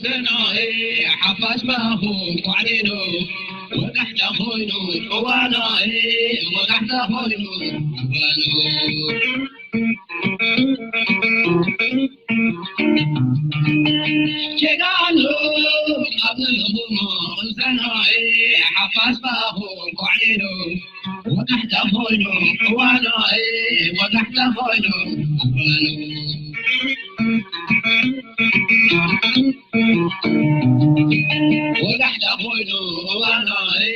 ሰናይ ሓፋሽ ባኹ ኳዕሊኑ ወጋሕታ ኮይኑ እዋናይ ወጋሕታ ኮይኑ እዋኑ ጀጋኑ ኣብ ዘለኹሞ ሰናይ ሓፋሽ ባኹ ኳዕሊኑ ወጋሕታ ኮይኑ እዋናይ ወጋሕታ ኮይኑ እዋኑ ወጋሕታ ኮይኑ እዋናይ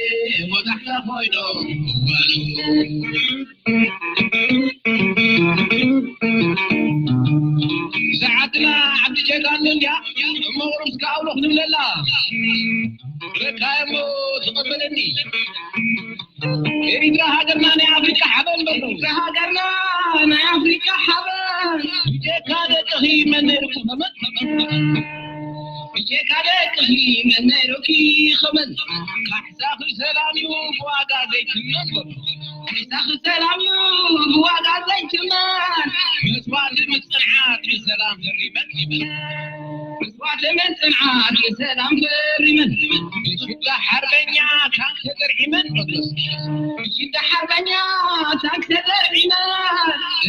ወጋሕታ ኮይኑ እዋኑ ሰዓትና ዓዲ ጀጋኑ እንድያ እሞ ቁሩብ እስከ ኣውሎ ክንብለላ ረካየሞ ተቐበለኒ ኤሪትራ ሃገርና ናይ ኣፍሪቃ ሓበን በሉ። ኤሪትራ ሃገርና ናይ ኣፍሪቃ ሓበን። ብጀካ ደቅኺ መን ነይሩኪ ኸመን? ብጀካ ደቅኺ መን ነይሩኪ ኸመን? ካሕሳኺ ሰላም እዩ ብዋጋ ዘይትመን በሉ። ካሕሳኺ ሰላም እዩ ብዋጋ ዘይትመን። መስዋእቲ ምጽንዓት ንሰላም ዘሪበን። መስዋእቲ ምጽንዓት ንሰላም ዘሪበን። ብሽዳ ሓርበኛ ታንክ ተደርዒመን። ብሽዳ ሓርበኛ ታንክ ተደርዒመን።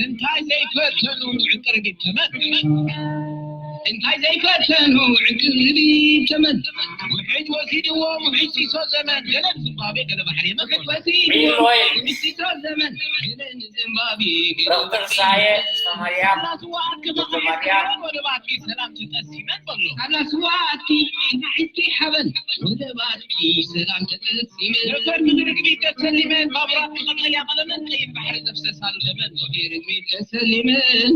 እንታይ ዘይፈተኑ ዕንቅርቢት ተመን። እንታይ ዘይፈተኑ ዕንቅርቢት ተመን። ውሕጅ ወሲድዎም ውሕጅ ሲሶ ዘመን። ገለ ንዝምባብዌ ገለ ባሕሪ የመን። ውሕጅ ወሲድዎም ውሕጅ ሲሶ ዘመን። ገለ ንዝምባብዌ ገለ ባሕሪ የመን። ሳላ ስዋ ኣትኪ መኻሒስኪ ሓበን ወደባትኪ ሰላም ተጠሲመን በሎ። ሳላ ስዋ ኣትኪ መኻሒስኪ ሓበን ወደባትኪ ሰላም ተጠሲመን። ነፈር ምድሪ ርግቢት ተሰሊመን ባቡራትኪ ቀጠልያ ቀለመን ቀይሕ ባሕሪ ዘፍሰሳሉ ደመን። ምድሪ ርግቢት ተሰሊመን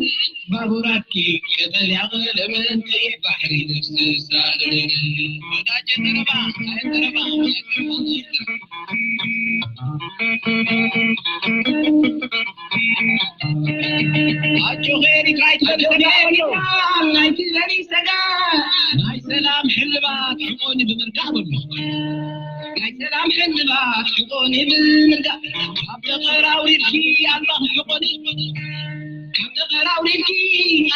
ባቡራትኪ ቀጠልያ ቀለመን ቀይሕ ባሕሪ ዘፍሰሳሉ ደመን። ወዳጀ ዘረባ፣ ኣየ ዘረባ። ኣጆኺ ኤሪትራ ኣይትበሊ ሰጋ፣ ኣይትበሊ ሰጋ። ናይ ሰላም ሕልባት ሕቆኒ ብምርዳእ በሉ። ናይ ሰላም ሕልባት ሕቆኒ ብምርዳእ። ካብ ደቐር ኣውሪድኪ ኣልማኺ ሕቆኒ። ካብ ደቐር ኣውሪድኪ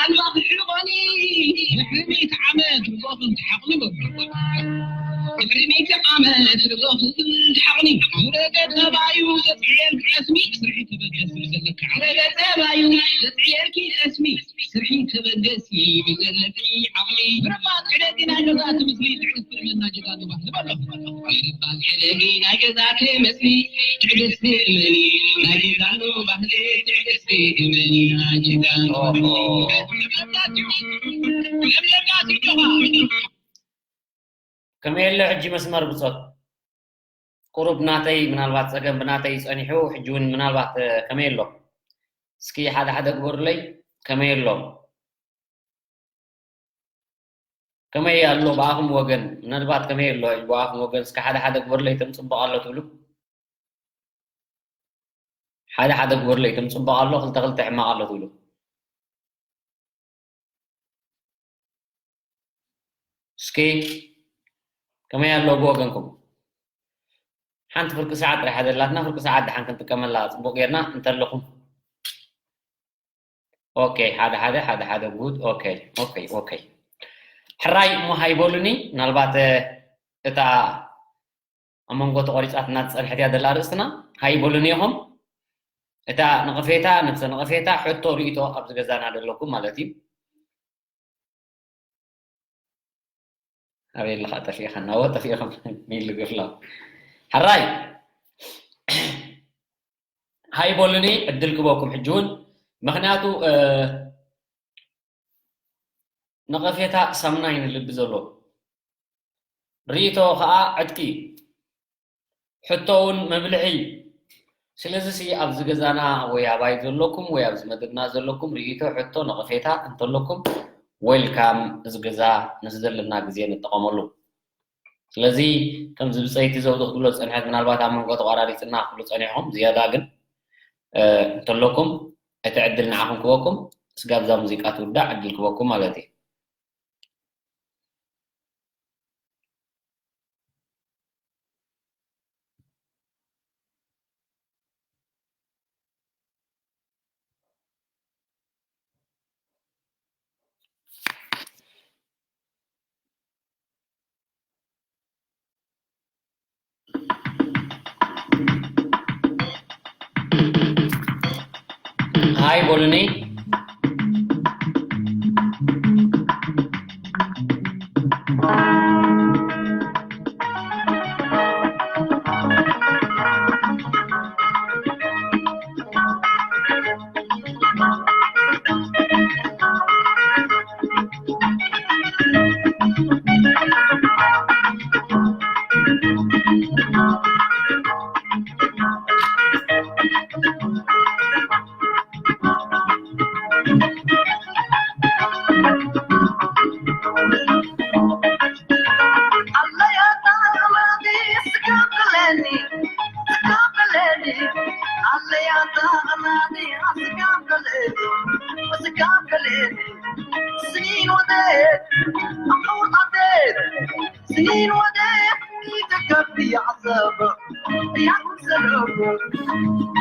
ኣልማኺ ሕቆኒ። ድሕሪ ሚእቲ ዓመት ርጎኺ ትሓቕኒ በሉ። ድሕሪ ሚእቲ ዓመት ርጎኺ ትሓቕኒ። ረገ ተባዩ ዘጽዕየልኪ ጠስሚ ስርሒ ተበገሲ ብዘለኪ ዓቕሚ። ረገ ተባዩ ዘጽዕየልኪ ጠስሚ ስርሒ ተበገሲ ብዘለኪ ዓቕሚ። ብረባ ትዕደጊ ናይ ገዛእቲ ምስሊ ትዕድስቲ እምና ጀጋኑ ባህሊ በሎ። ብረባ ትዕደጊ ናይ ገዛእቲ ምስሊ ትዕድስቲ እምኒ ናይ ጀጋኑ ባህሊ ትዕድስቲ እምኒ ናይ ጀጋኑ ባህሊ። እብለካ ትጆኻ። ከመይ ኣሎ ሕጂ መስመር ብጾት? ቁሩብ ናተይ ምናልባት ጸገም ብናተይ ጸኒሑ፣ ሕጂ እውን ምናልባት፣ እ፣ ከመይ ኣሎ? እስኪ ሓደ ሓደ ግበሩለይ። ከመይ ኣሎ? ከመይ ኣሎ ብኣኹም ወገን? ምናልባት ከመይ ኣሎ ብኣኹም ወገን? እስኪ ሓደ ሓደ ግበሩለይ። ትም ጽቡቕ ኣሎ ትብሉ? ሓደ ሓደ ግበሩለይ። ትም ጽቡቕ ኣሎ፣ ክልተ ክልተ ሕማቕ ኣሎ ትብሉ? እስኪ ከመይ ኣሎ ብወገንኩም? ሓንቲ ፍርቂ ሰዓት ጥራሕ እያ ዘላትና። ፍርቂ ሰዓት ደሓን ክንጥቀመላ ጽቡቕ ጌርና እንተለኹም። ኦኬ፣ ሓደ ሓደ፣ ሓደ ሓደ፣ ጉድ። ኦኬ፣ ኦኬ፣ ኦኬ። ሕራይ እሞ ሃይበሉኒ። ምናልባት፣ እ፣ እታ ኣብ መንጎ ተቖሪጻትና ዝጸንሐት እያ ዘላ ኣርእስትና። ሃይበሉኒ ኢኹም። እታ ነቐፌታ፣ ነብሰ ነቐፌታ፣ ሕቶ፣ ርእይቶ ኣብዚ ገዛና ዘለኩም ማለት እዩ። ኣበይ ኣለኻ? ጠፊእኻ? ናወ ጠፊእኹም? ሚሊ ግፍላ። ሕራይ። ሃይበሉኒ፣ ዕድል ክበኩም ሕጂ እውን። ምኽንያቱ፣ እ፣ ነቐፌታ ሳሙና እዩ ንልቢ ዘሎ። ርእይቶ ኸኣ ዕጥቂ እዩ። ሕቶ እውን መብልዒ እዩ። ስለዚ ሲ ኣብዚ ገዛና ወይ ኣባይ ዘለኩም ወይ ኣብዚ መደብና ዘለኩም ርእይቶ፣ ሕቶ፣ ነቐፌታ እንተለኩም፣ ዌልካም። እዚ ገዛ ነዚ ዘለና ግዜ ንጠቐመሉ። ስለዚ ከምዚ ብጸይቲ ዘውዲ ክትብሎ ዝጸንሐት፣ ምናልባት ኣብ መንጎ ተቋራሪጽና ክትብሉ ጸኒሕኩም፣ ዝያዳ ግን፣ እ፣ እንተለኩም እቲ ዕድል ንዓኹም ክበኩም፣ ስጋብ እዛ ሙዚቃ ትውዳእ ዕድል ክበኩም ማለት እዩ። በሉኒ።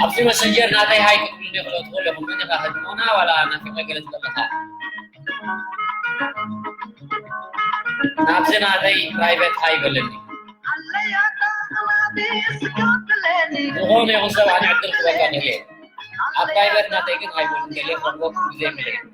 ኣብዚ መሰንጀር ናተይ ሃይ ክትብሉ ይኽእሉ ትኽእሉ ኢኹም። ግን ኢኻ ህድሞና ዋላ ናፊቐ ገለ ትበልኻ። ናብዚ ናተይ ፕራይቬት ሃይ በለኒ። ዝኾነ ይኹን ሰብ ኣነ ዕድል ክበካ ክእል እየ። ኣብ ፕራይቬት ናተይ ግን ሃይ በሉ እንተልየ ክረኽበኩም ግዜ የብለይን።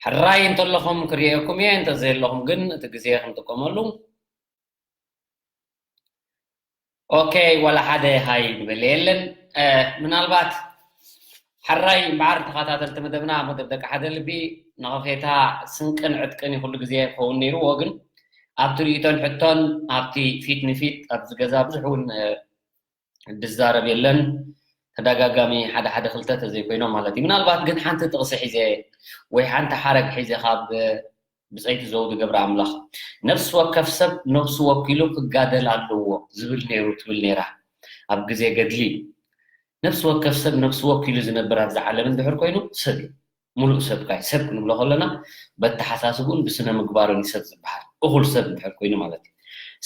ሕራይ እንተለኹም ክርእየኩም እየ፣ እንተዘየለኹም ግን እቲ ግዜ ክንጥቀመሉ። ኦኬ፣ ዋላ ሓደ ሃይ ዝበለ የለን። ምናልባት ሕራይ እምበኣር ተኸታተልቲ መደብና፣ መደብ ደቂ ሓደ ልቢ፣ ነቐፌታ ስንቅን ዕጥቅን እዩ ኩሉ ግዜ ክኸውን ነይርዎ። ግን ኣብቲ ርእይቶን ሕቶን ኣብቲ ፊት ንፊት ኣብዚ ገዛ ብዙሕ እውን ድዛረብ የለን። ተደጋጋሚ ሓደ ሓደ ክልተ ተዘይኮይኖም ማለት እዩ። ምናልባት ግን ሓንቲ ጥቕሲ ሒዘ ወይ ሓንቲ ሓረግ ሒዘ ካብ ብጸይቲ ዘውዲ ገብረ ኣምላኽ፣ ነፍሲ ወከፍ ሰብ ነፍሱ ወኪሉ ክጋደል ኣለዎ ዝብል ነይሩ ትብል ነይራ ኣብ ግዜ ገድሊ። ነፍሲ ወከፍ ሰብ ነፍሱ ወኪሉ ዝነብር ኣብዚ ዓለም እንድሕር ኮይኑ ሰብ እዩ። ሙሉእ ሰብ ካይ ሰብ ክንብሎ ከለና በተሓሳስቡን ብስነ ምግባሩን እዩ ሰብ ዝበሃል። እኹል ሰብ እንድሕር ኮይኑ ማለት እዩ።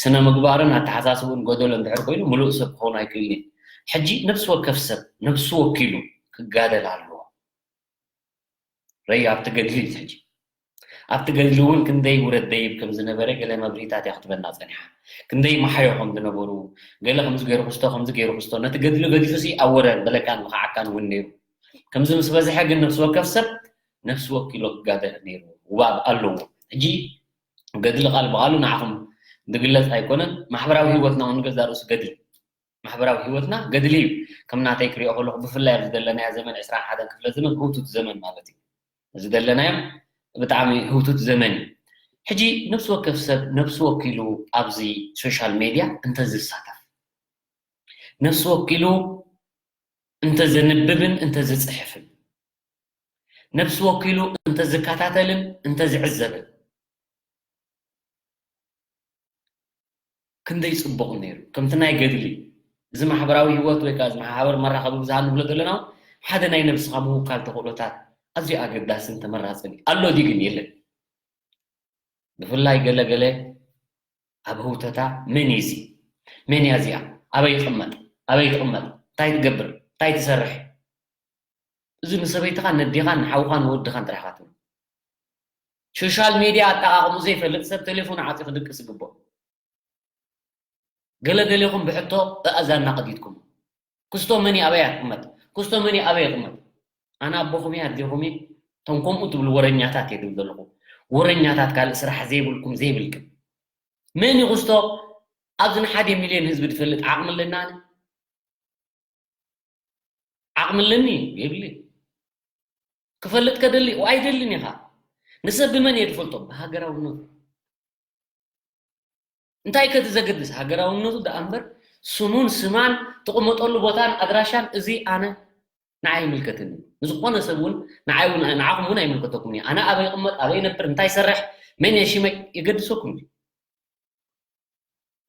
ስነ ምግባሩን ኣተሓሳስቡን ጎደሎ እንድሕር ኮይኑ ሙሉእ ሰብ ክኸውን ኣይክእልን እዩ። ሕጂ ነፍሲ ወከፍ ሰብ ነፍሱ ወኪሉ ክጋደል ኣለዎ። ረይ ኣብቲ ገድሊ እዩ ሕጂ። ኣብቲ ገድሊ እውን ክንደይ ውረድ ደይብ ከም ዝነበረ ገለ መብርሂታት እያ ክትበና ጸኒሓ። ክንደይ መሓዮ ከም ዝነበሩ፣ ገለ ከምዚ ገይሩ ክስቶ፣ ከምዚ ገይሩ ክስቶ፣ ነቲ ገድሊ ገዲፉ ሲ ኣወረ በለካን መኻዓካን እውን ነይሩ። ከምዚ ምስ በዝሐ ግን ነፍሲ ወከፍ ሰብ ነፍሲ ወኪሎ ክጋደል ነይሩ። ውባብ ኣለዎ። ሕጂ ገድሊ ቃል ብቓሉ ንዓኹም ዝግለጽ ኣይኮነን። ማሕበራዊ ህይወትና እውን ንገዛእ ርእሱ ገድሊ። ማሕበራዊ ህይወትና ገድሊ እዩ። ከም ናተይ ክሪኦ ከለኹ፣ ብፍላይ ኣብዚ ዘለናዮ ዘመን፣ ዕስራን ሓደን ክፍለ ዘመን፣ ህውቱት ዘመን ማለት እዩ። እዚ ዘለናዮ ብጣዕሚ ህውቱት ዘመን እዩ። ሕጂ ነፍሲ ወከፍ ሰብ ነፍሲ ወኪሉ ኣብዚ ሶሻል ሜድያ እንተዝሳተፍ፣ ነፍሲ ወኪሉ እንተዘንብብን እንተዝጽሕፍን፣ ነፍሲ ወኪሉ እንተዝከታተልን እንተዝዕዘብን፣ ክንደይ ጽቡቕ ነይሩ። ከምቲ ናይ ገድሊ፣ እዚ ማሕበራዊ ህይወት ወይ ከኣ እዚ ማሕበር መራኸቢ ብዙሃን ንብሎ ዘለና፣ ሓደ ናይ ነብስኻ ምውካል ተኽእሎታት ኣዝዩ ኣገዳስን ተመራጽን እዩ። ኣሎ ድዩ ግን? የለን። ብፍላይ ገለ ገለ ኣብ ህውተታ፣ መን እዩ እዚ? መን እያ እዚኣ? ኣበይ ይቕመጥ? ኣበይ ትቕመጥ? እንታይ ትገብር? እንታይ ትሰርሕ? እዚ ንሰበይትኻን ነዴኻን ንሓውኻን ንወድኻን ጥራሕ ኢኻ ትብሎ። ሶሻል ሜድያ ኣጠቓቕሙ ዘይፈልጥ ሰብ ቴሌፎኑ ዓጽዩ ክድቅስ ይግብኦ። ገለ ገሌኹም ብሕቶ ኣእዛንና ቀዲድኩም። ክስቶ መን እዩ ኣበይ ይቕመጥ? ክስቶ መን እዩ ኣበይ ይቕመጥ? ኣነ ኣቦኹም እየ፣ ኣዴኹም እየ። እቶም ከምኡ ትብሉ ወረኛታት እየ ዝብል ዘለኹ። ወረኛታት፣ ካልእ ስራሕ ዘይብልኩም ዘይብልክን። መን እዩ ክስቶ ኣብዚ ንሓደ ሚልዮን ህዝቢ ዝፈልጥ ዓቕሚ ኣለና? ኣነ ዓቕሚ ኣለኒ? የብለይን። ክፈልጥ ከደሊ ኣይደልን ኢኻ። ንሰብ ብመን እየ ዝፈልጦ? ብሃገራውነቱ። እንታይ ከ እቲ ዘገድስ? ሃገራውነቱ ደኣ እምበር፣ ስሙን ስማን፣ ትቕመጠሉ ቦታን ኣድራሻን፣ እዚ ኣነ፣ ንዓይ ኣይምልከትኒ። ንዝኾነ ሰብ እውን፣ ንዓይ እውን፣ ንዓኹም እውን ኣይምልከተኩም እዩ። ኣነ ኣበይ ይቕመጥ፣ ኣበይ ይነብር፣ እንታይ ይሰርሕ፣ መን እየ ሽመይ የገድሰኩም እዩ?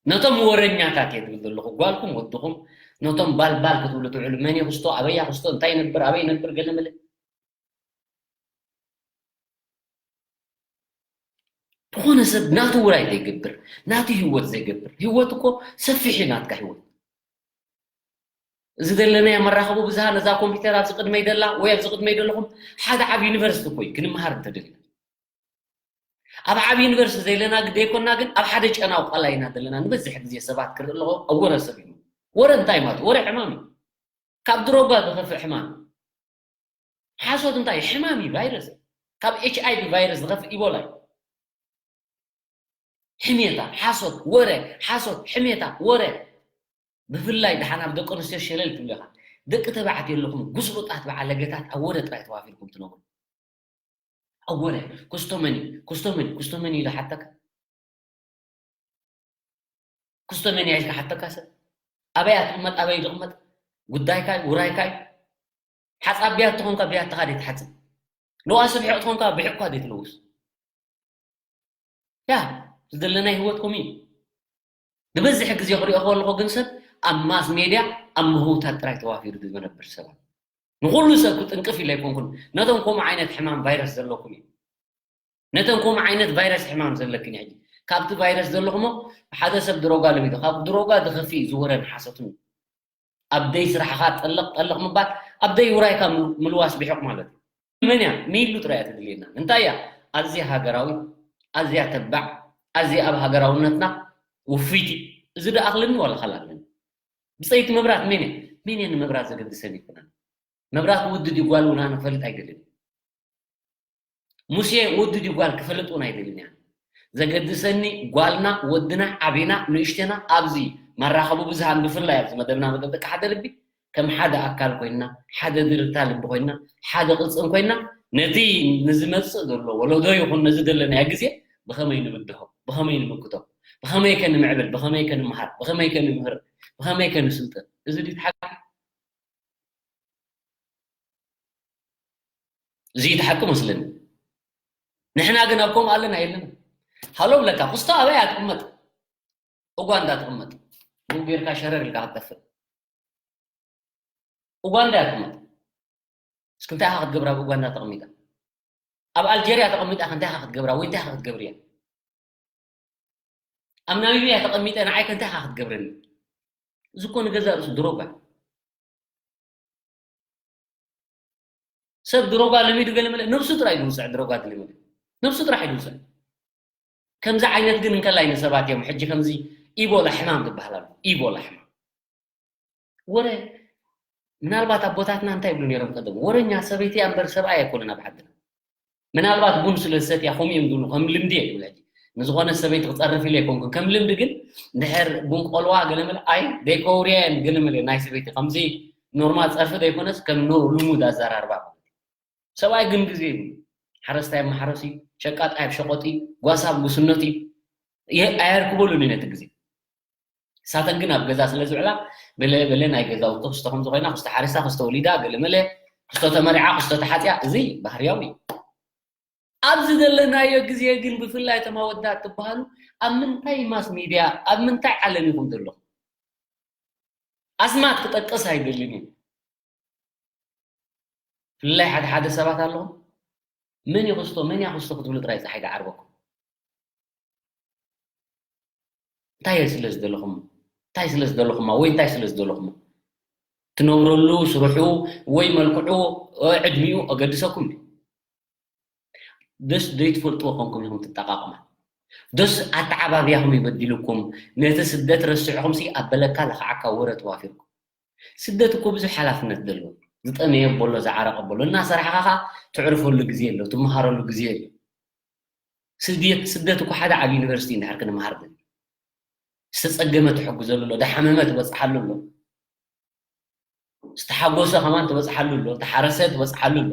ነቶም ወረኛታት እየ ዝብል ዘለኹ፣ ጓልኩም ወድኹም፣ ነቶም ባልባል ክትብሉ ትውዕሉ፣ መን እዩ ክስቶ፣ ኣበይ እያ ክስቶ፣ እንታይ ይነብር፣ ኣበይ ይነብር፣ ገለ መለ። ዝኾነ ሰብ ናቱ ውራይ ዘይገብር፣ ናቱ ህይወት ዘይገብር፣ ህይወት እኮ ሰፊሕ እዩ ናትካ ህይወት። እዚ ዘለናዮ መራኸቢ ብዙሃን፣ እዛ ኮምፒውተር ኣብዚ ቅድመይ ደላ ወይ ኣብዚ ቅድመይ ደለኹም፣ ሓደ ዓብ ዩኒቨርሲቲ እኮ እዩ ክንመሃር እንተደሊና። ኣብ ዓብ ዩኒቨርሲቲ ዘለና ግደ ይኮና፣ ግን ኣብ ሓደ ጨናዊ ቃላይ ኢና ዘለና። ንበዝሕ ግዜ ሰባት ክርኢ ኣለኹ፣ ኣብ ወረ ሰብ እዩ። ወረ እንታይ ማለት? ወረ ሕማም እዩ። ካብ ድሮጋ ዝኸፍእ ሕማም። ሓሶት እንታይ? ሕማም እዩ፣ ቫይረስ። ካብ ኤች ኣይ ቪ ቫይረስ ዝኸፍእ ኢቦላ እዩ። ሕሜታ፣ ሓሶት፣ ወረ፣ ሓሶት፣ ሕሜታ፣ ወረ። ብፍላይ ደሓን ኣብ ደቂ ኣንስትዮ ሸለል ትብሉ ኢኻ። ደቂ ተባዕትዮ ኣለኹም፣ ጉስሉጣት በዓለገታት፣ ኣብ ወረ ጥራይ ተዋፊርኩም ትነብሩ። ኣብ ወረ፣ ክስቶ መን እዩ? ክስቶ መን እዩ? ክስቶ መን እዩ ኢሉ ሓተካ? ክስቶ መን እያ ኢልካ ሓተካ ሰብ? ኣበይ እያ ትቕመጥ? ኣበይ ትቕመጥ? ጉዳይካ እዩ፣ ውራይካ እዩ። ሓጻብ ብያት ተኾንካ ብያትኻ ደይ ትሓጽብ? ለዋሲ ብሕቕ ተኾንካ ብሕቕኳ ደይ ትለውስ? ያ፣ ዝደለናይ ህይወት ከምኡ እዩ። ዝበዝሕ ግዜ ክሪኦ ከለኹ ግን ሰብ ኣብ ማስ ሜድያ ኣብ ምህውታት ጥራይ ተዋፊሩ ዝነብር ሰባት። ንኹሉ ሰብ ክጥንቅፍ ኢለ ኣይኮንኩን። ነቶም ከምኡ ዓይነት ሕማም ቫይረስ ዘለኩም እዩ። ነተን ከምኡ ዓይነት ቫይረስ ሕማም ዘለክን ሕጂ፣ ካብቲ ቫይረስ ዘለኹሞ፣ ሓደ ሰብ ድሮጋ ለሚዱ፣ ካብ ድሮጋ ዝኸፍእ እዩ ዝወረን ሓሶትን። ኣብ ደይ ስራሕኻ ጠልቕ ጠልቕ ምባል፣ ኣብ ደይ ውራይካ ምል-፣ ምልዋስ ብሕቕ ማለት እዩ። መን እያ? ሚሉ ጥራይ እያ ትድልየና። እንታይ እያ? ኣዝያ ሃገራዊት፣ ኣዝያ ተባዕ፣ ኣዝያ ኣብ ሃገራውነትና ውፍይቲ። እዚ ደኣ ኣኽለኒ ዋላ ካልእ ኣለኒ? ብጸይቲ መብራት መን እያ? መን እያ ንመብራት ዘገድሰን ይኮናን? መብራት ወዲ ድዩ ጓል እውን ኣነ ክፈልጥ ኣይደልን። ሙሴ ወዲ ድዩ ጓል ክፈልጥ እውን ኣይደልን እያ። ዘገድሰኒ ጓልና፣ ወድና፣ ዓቢና፣ ንእሽተና ኣብዚ መራኸቢ ብዙሃን ብፍላይ ኣብዚ መደብና መደብ ደቂ ሓደ ልቢ ከም ሓደ ኣካል ኮይና፣ ሓደ ድርታ ልቢ ኮይና፣ ሓደ ቅርጽን ኮይና ነቲ ንዝመጽእ ዘሎ ወለዶ ይኹን ነዚ ዘለናዮ ግዜ ብኸመይ ንብድሆ፣ ብኸመይ ንምክቶ፣ ብኸመይ ከ ንምዕብል፣ ብኸመይ ከ ንምሃር፣ ብኸመይ ከ ንምህር፣ ብኸመይ ከ ንስልጥን። እዚ ድዩ ሓቂ? እዚ እዩ እቲ ሓቂ መስለኒ። ንሕና ግን ኣብ ከምኡ ኣለና የለና። ሃሎ ብለካ፣ ክስቶ ኣበይ እያ ትቕመጥ? ኡጋንዳ ትቕመጥ። ብኡ ጌርካ ሸረር ኢልካ ክትጠፍእ። ኡጋንዳ እያ ትቕመጥ። እስኪ እንታይ ኢኻ ክትገብራ ኣብ ኡጋንዳ ተቐሚጣ? ኣብ ኣልጀርያ ተቐሚጣ ከ እንታይ ኢኻ ክትገብራ? ወይ እንታይ ኢኻ ክትገብርያ? ኣብ ናሚብያ ተቐሚጠ ንዓይ ከ እንታይ ኢኻ ክትገብረኒ? እዚ እኮ ንገዛእ ርእሱ ድሮጋ። ሰብ ድሮጋ ለሚዱ ገለ መለ ነብሱ ጥራይ ድውፅዕ፣ ድሮጋ ድልምድ ነብሱ ጥራሕ ይድውፅዕ። ከምዚ ዓይነት ግን እንከላይ ንሰባት እዮም። ሕጂ ከምዚ ኢቦላ ሕማም ዝበሃል ኣሎ። ኢቦላ ሕማም። ወረ ምናልባት ኣቦታትና እንታይ ይብሉ ነይሮም ቀደም? ወረኛ ሰበይቲ እያ እምበር ሰብኣይ ኣይኮነን ኣብ ዓድና። ምናልባት ቡን ስለ ዝሰትያ ከምኡ እዮም ዝብሉ፣ ከም ልምዲ እዮም ዝብሉ። ሕጂ ንዝኾነ ሰበይቲ ክፀርፍ ኢለ ኣይኮንኩን። ከም ልምዲ ግን ድሕር ቡን ቆልዋ ገለመለ ኣይ ደይከውርየን ገለመለ ናይ ሰበይቲ ከምዚ ኖርማል ፀርፊ ዘይኮነስ ከም ኖ ልሙድ ኣዘራርባ ማለት እዩ። ሰብኣይ ግን ግዜ እዩ። ሓረስታይ ኣብ ማሕረስ እዩ፣ ሸቃጣይ ኣብ ሸቆጥ እዩ፣ ጓሳ ኣብ ጉስነት እዩ። ኣየርክበሉን እዩ ነቲ ግዜ። እሳተን ግን ኣብ ገዛ ስለ ዝውዕላ በለ በለ ናይ ገዛውቲ ክስቶ ከም ዝኾይና ክስቶ ሓሪሳ ክስቶ ወሊዳ ገለመለ ክስቶ ተመሪዓ ክስቶ ተሓፅያ እዚ ባህርያዊ እዩ። ኣብዚ ዘለናዮ ግዜ ግን ብፍላይ እቶም ኣወዳት ትበሃሉ ኣብ ምንታይ ማስ ሚድያ ኣብ ምንታይ ዓለም ኢኹም ዘለኹም? ኣስማት ክጠቅስ ኣይደልን እዩ። ብፍላይ ሓደ ሓደ ሰባት ኣለኹም መን ይኽስቶ መን ያኽስቶ ክትብሉ ጥራይ ፀሓይ ትዓርበኩም። እንታይ ስለ ዝደለኹም እንታይ ስለ ዝደለኹማ ወይ እንታይ ስለ ዝደለኹማ ትነብረሉ ስርሑ ወይ መልክዑ ዕድሚኡ ኣገድሰኩም ድዩ? ደስ ዘይትፈልጥዎ ኮንኩም ኢኹም ትጠቃቅማ። ደስ ኣተዓባብያኹም ይበድልኩም። ነቲ ስደት ረሲዕኹም ሲ ኣብ በለካ ለኽዓካ ወረ ተዋፊርኩም። ስደት እኮ ብዙሕ ሓላፍነት ዘለዎ ዝጠመየ በሎ ዝዓረቀ በሎ እናሰራሕኻ ኸዓ ትዕርፈሉ ግዜ ኣሎ ትመሃረሉ ግዜ ኣሎ። ስደት ስደት እኮ ሓደ ዓብ ዩኒቨርሲቲ እንድሕር ክንመሃር ደሊ ዝተፀገመ ትሕግዘሉ ኣሎ ደሓመመ ትበፅሓሉ ኣሎ ዝተሓጎሰ ከማን ትበፅሓሉ ኣሎ ተሓረሰ ትበፅሓሉ ኣሎ።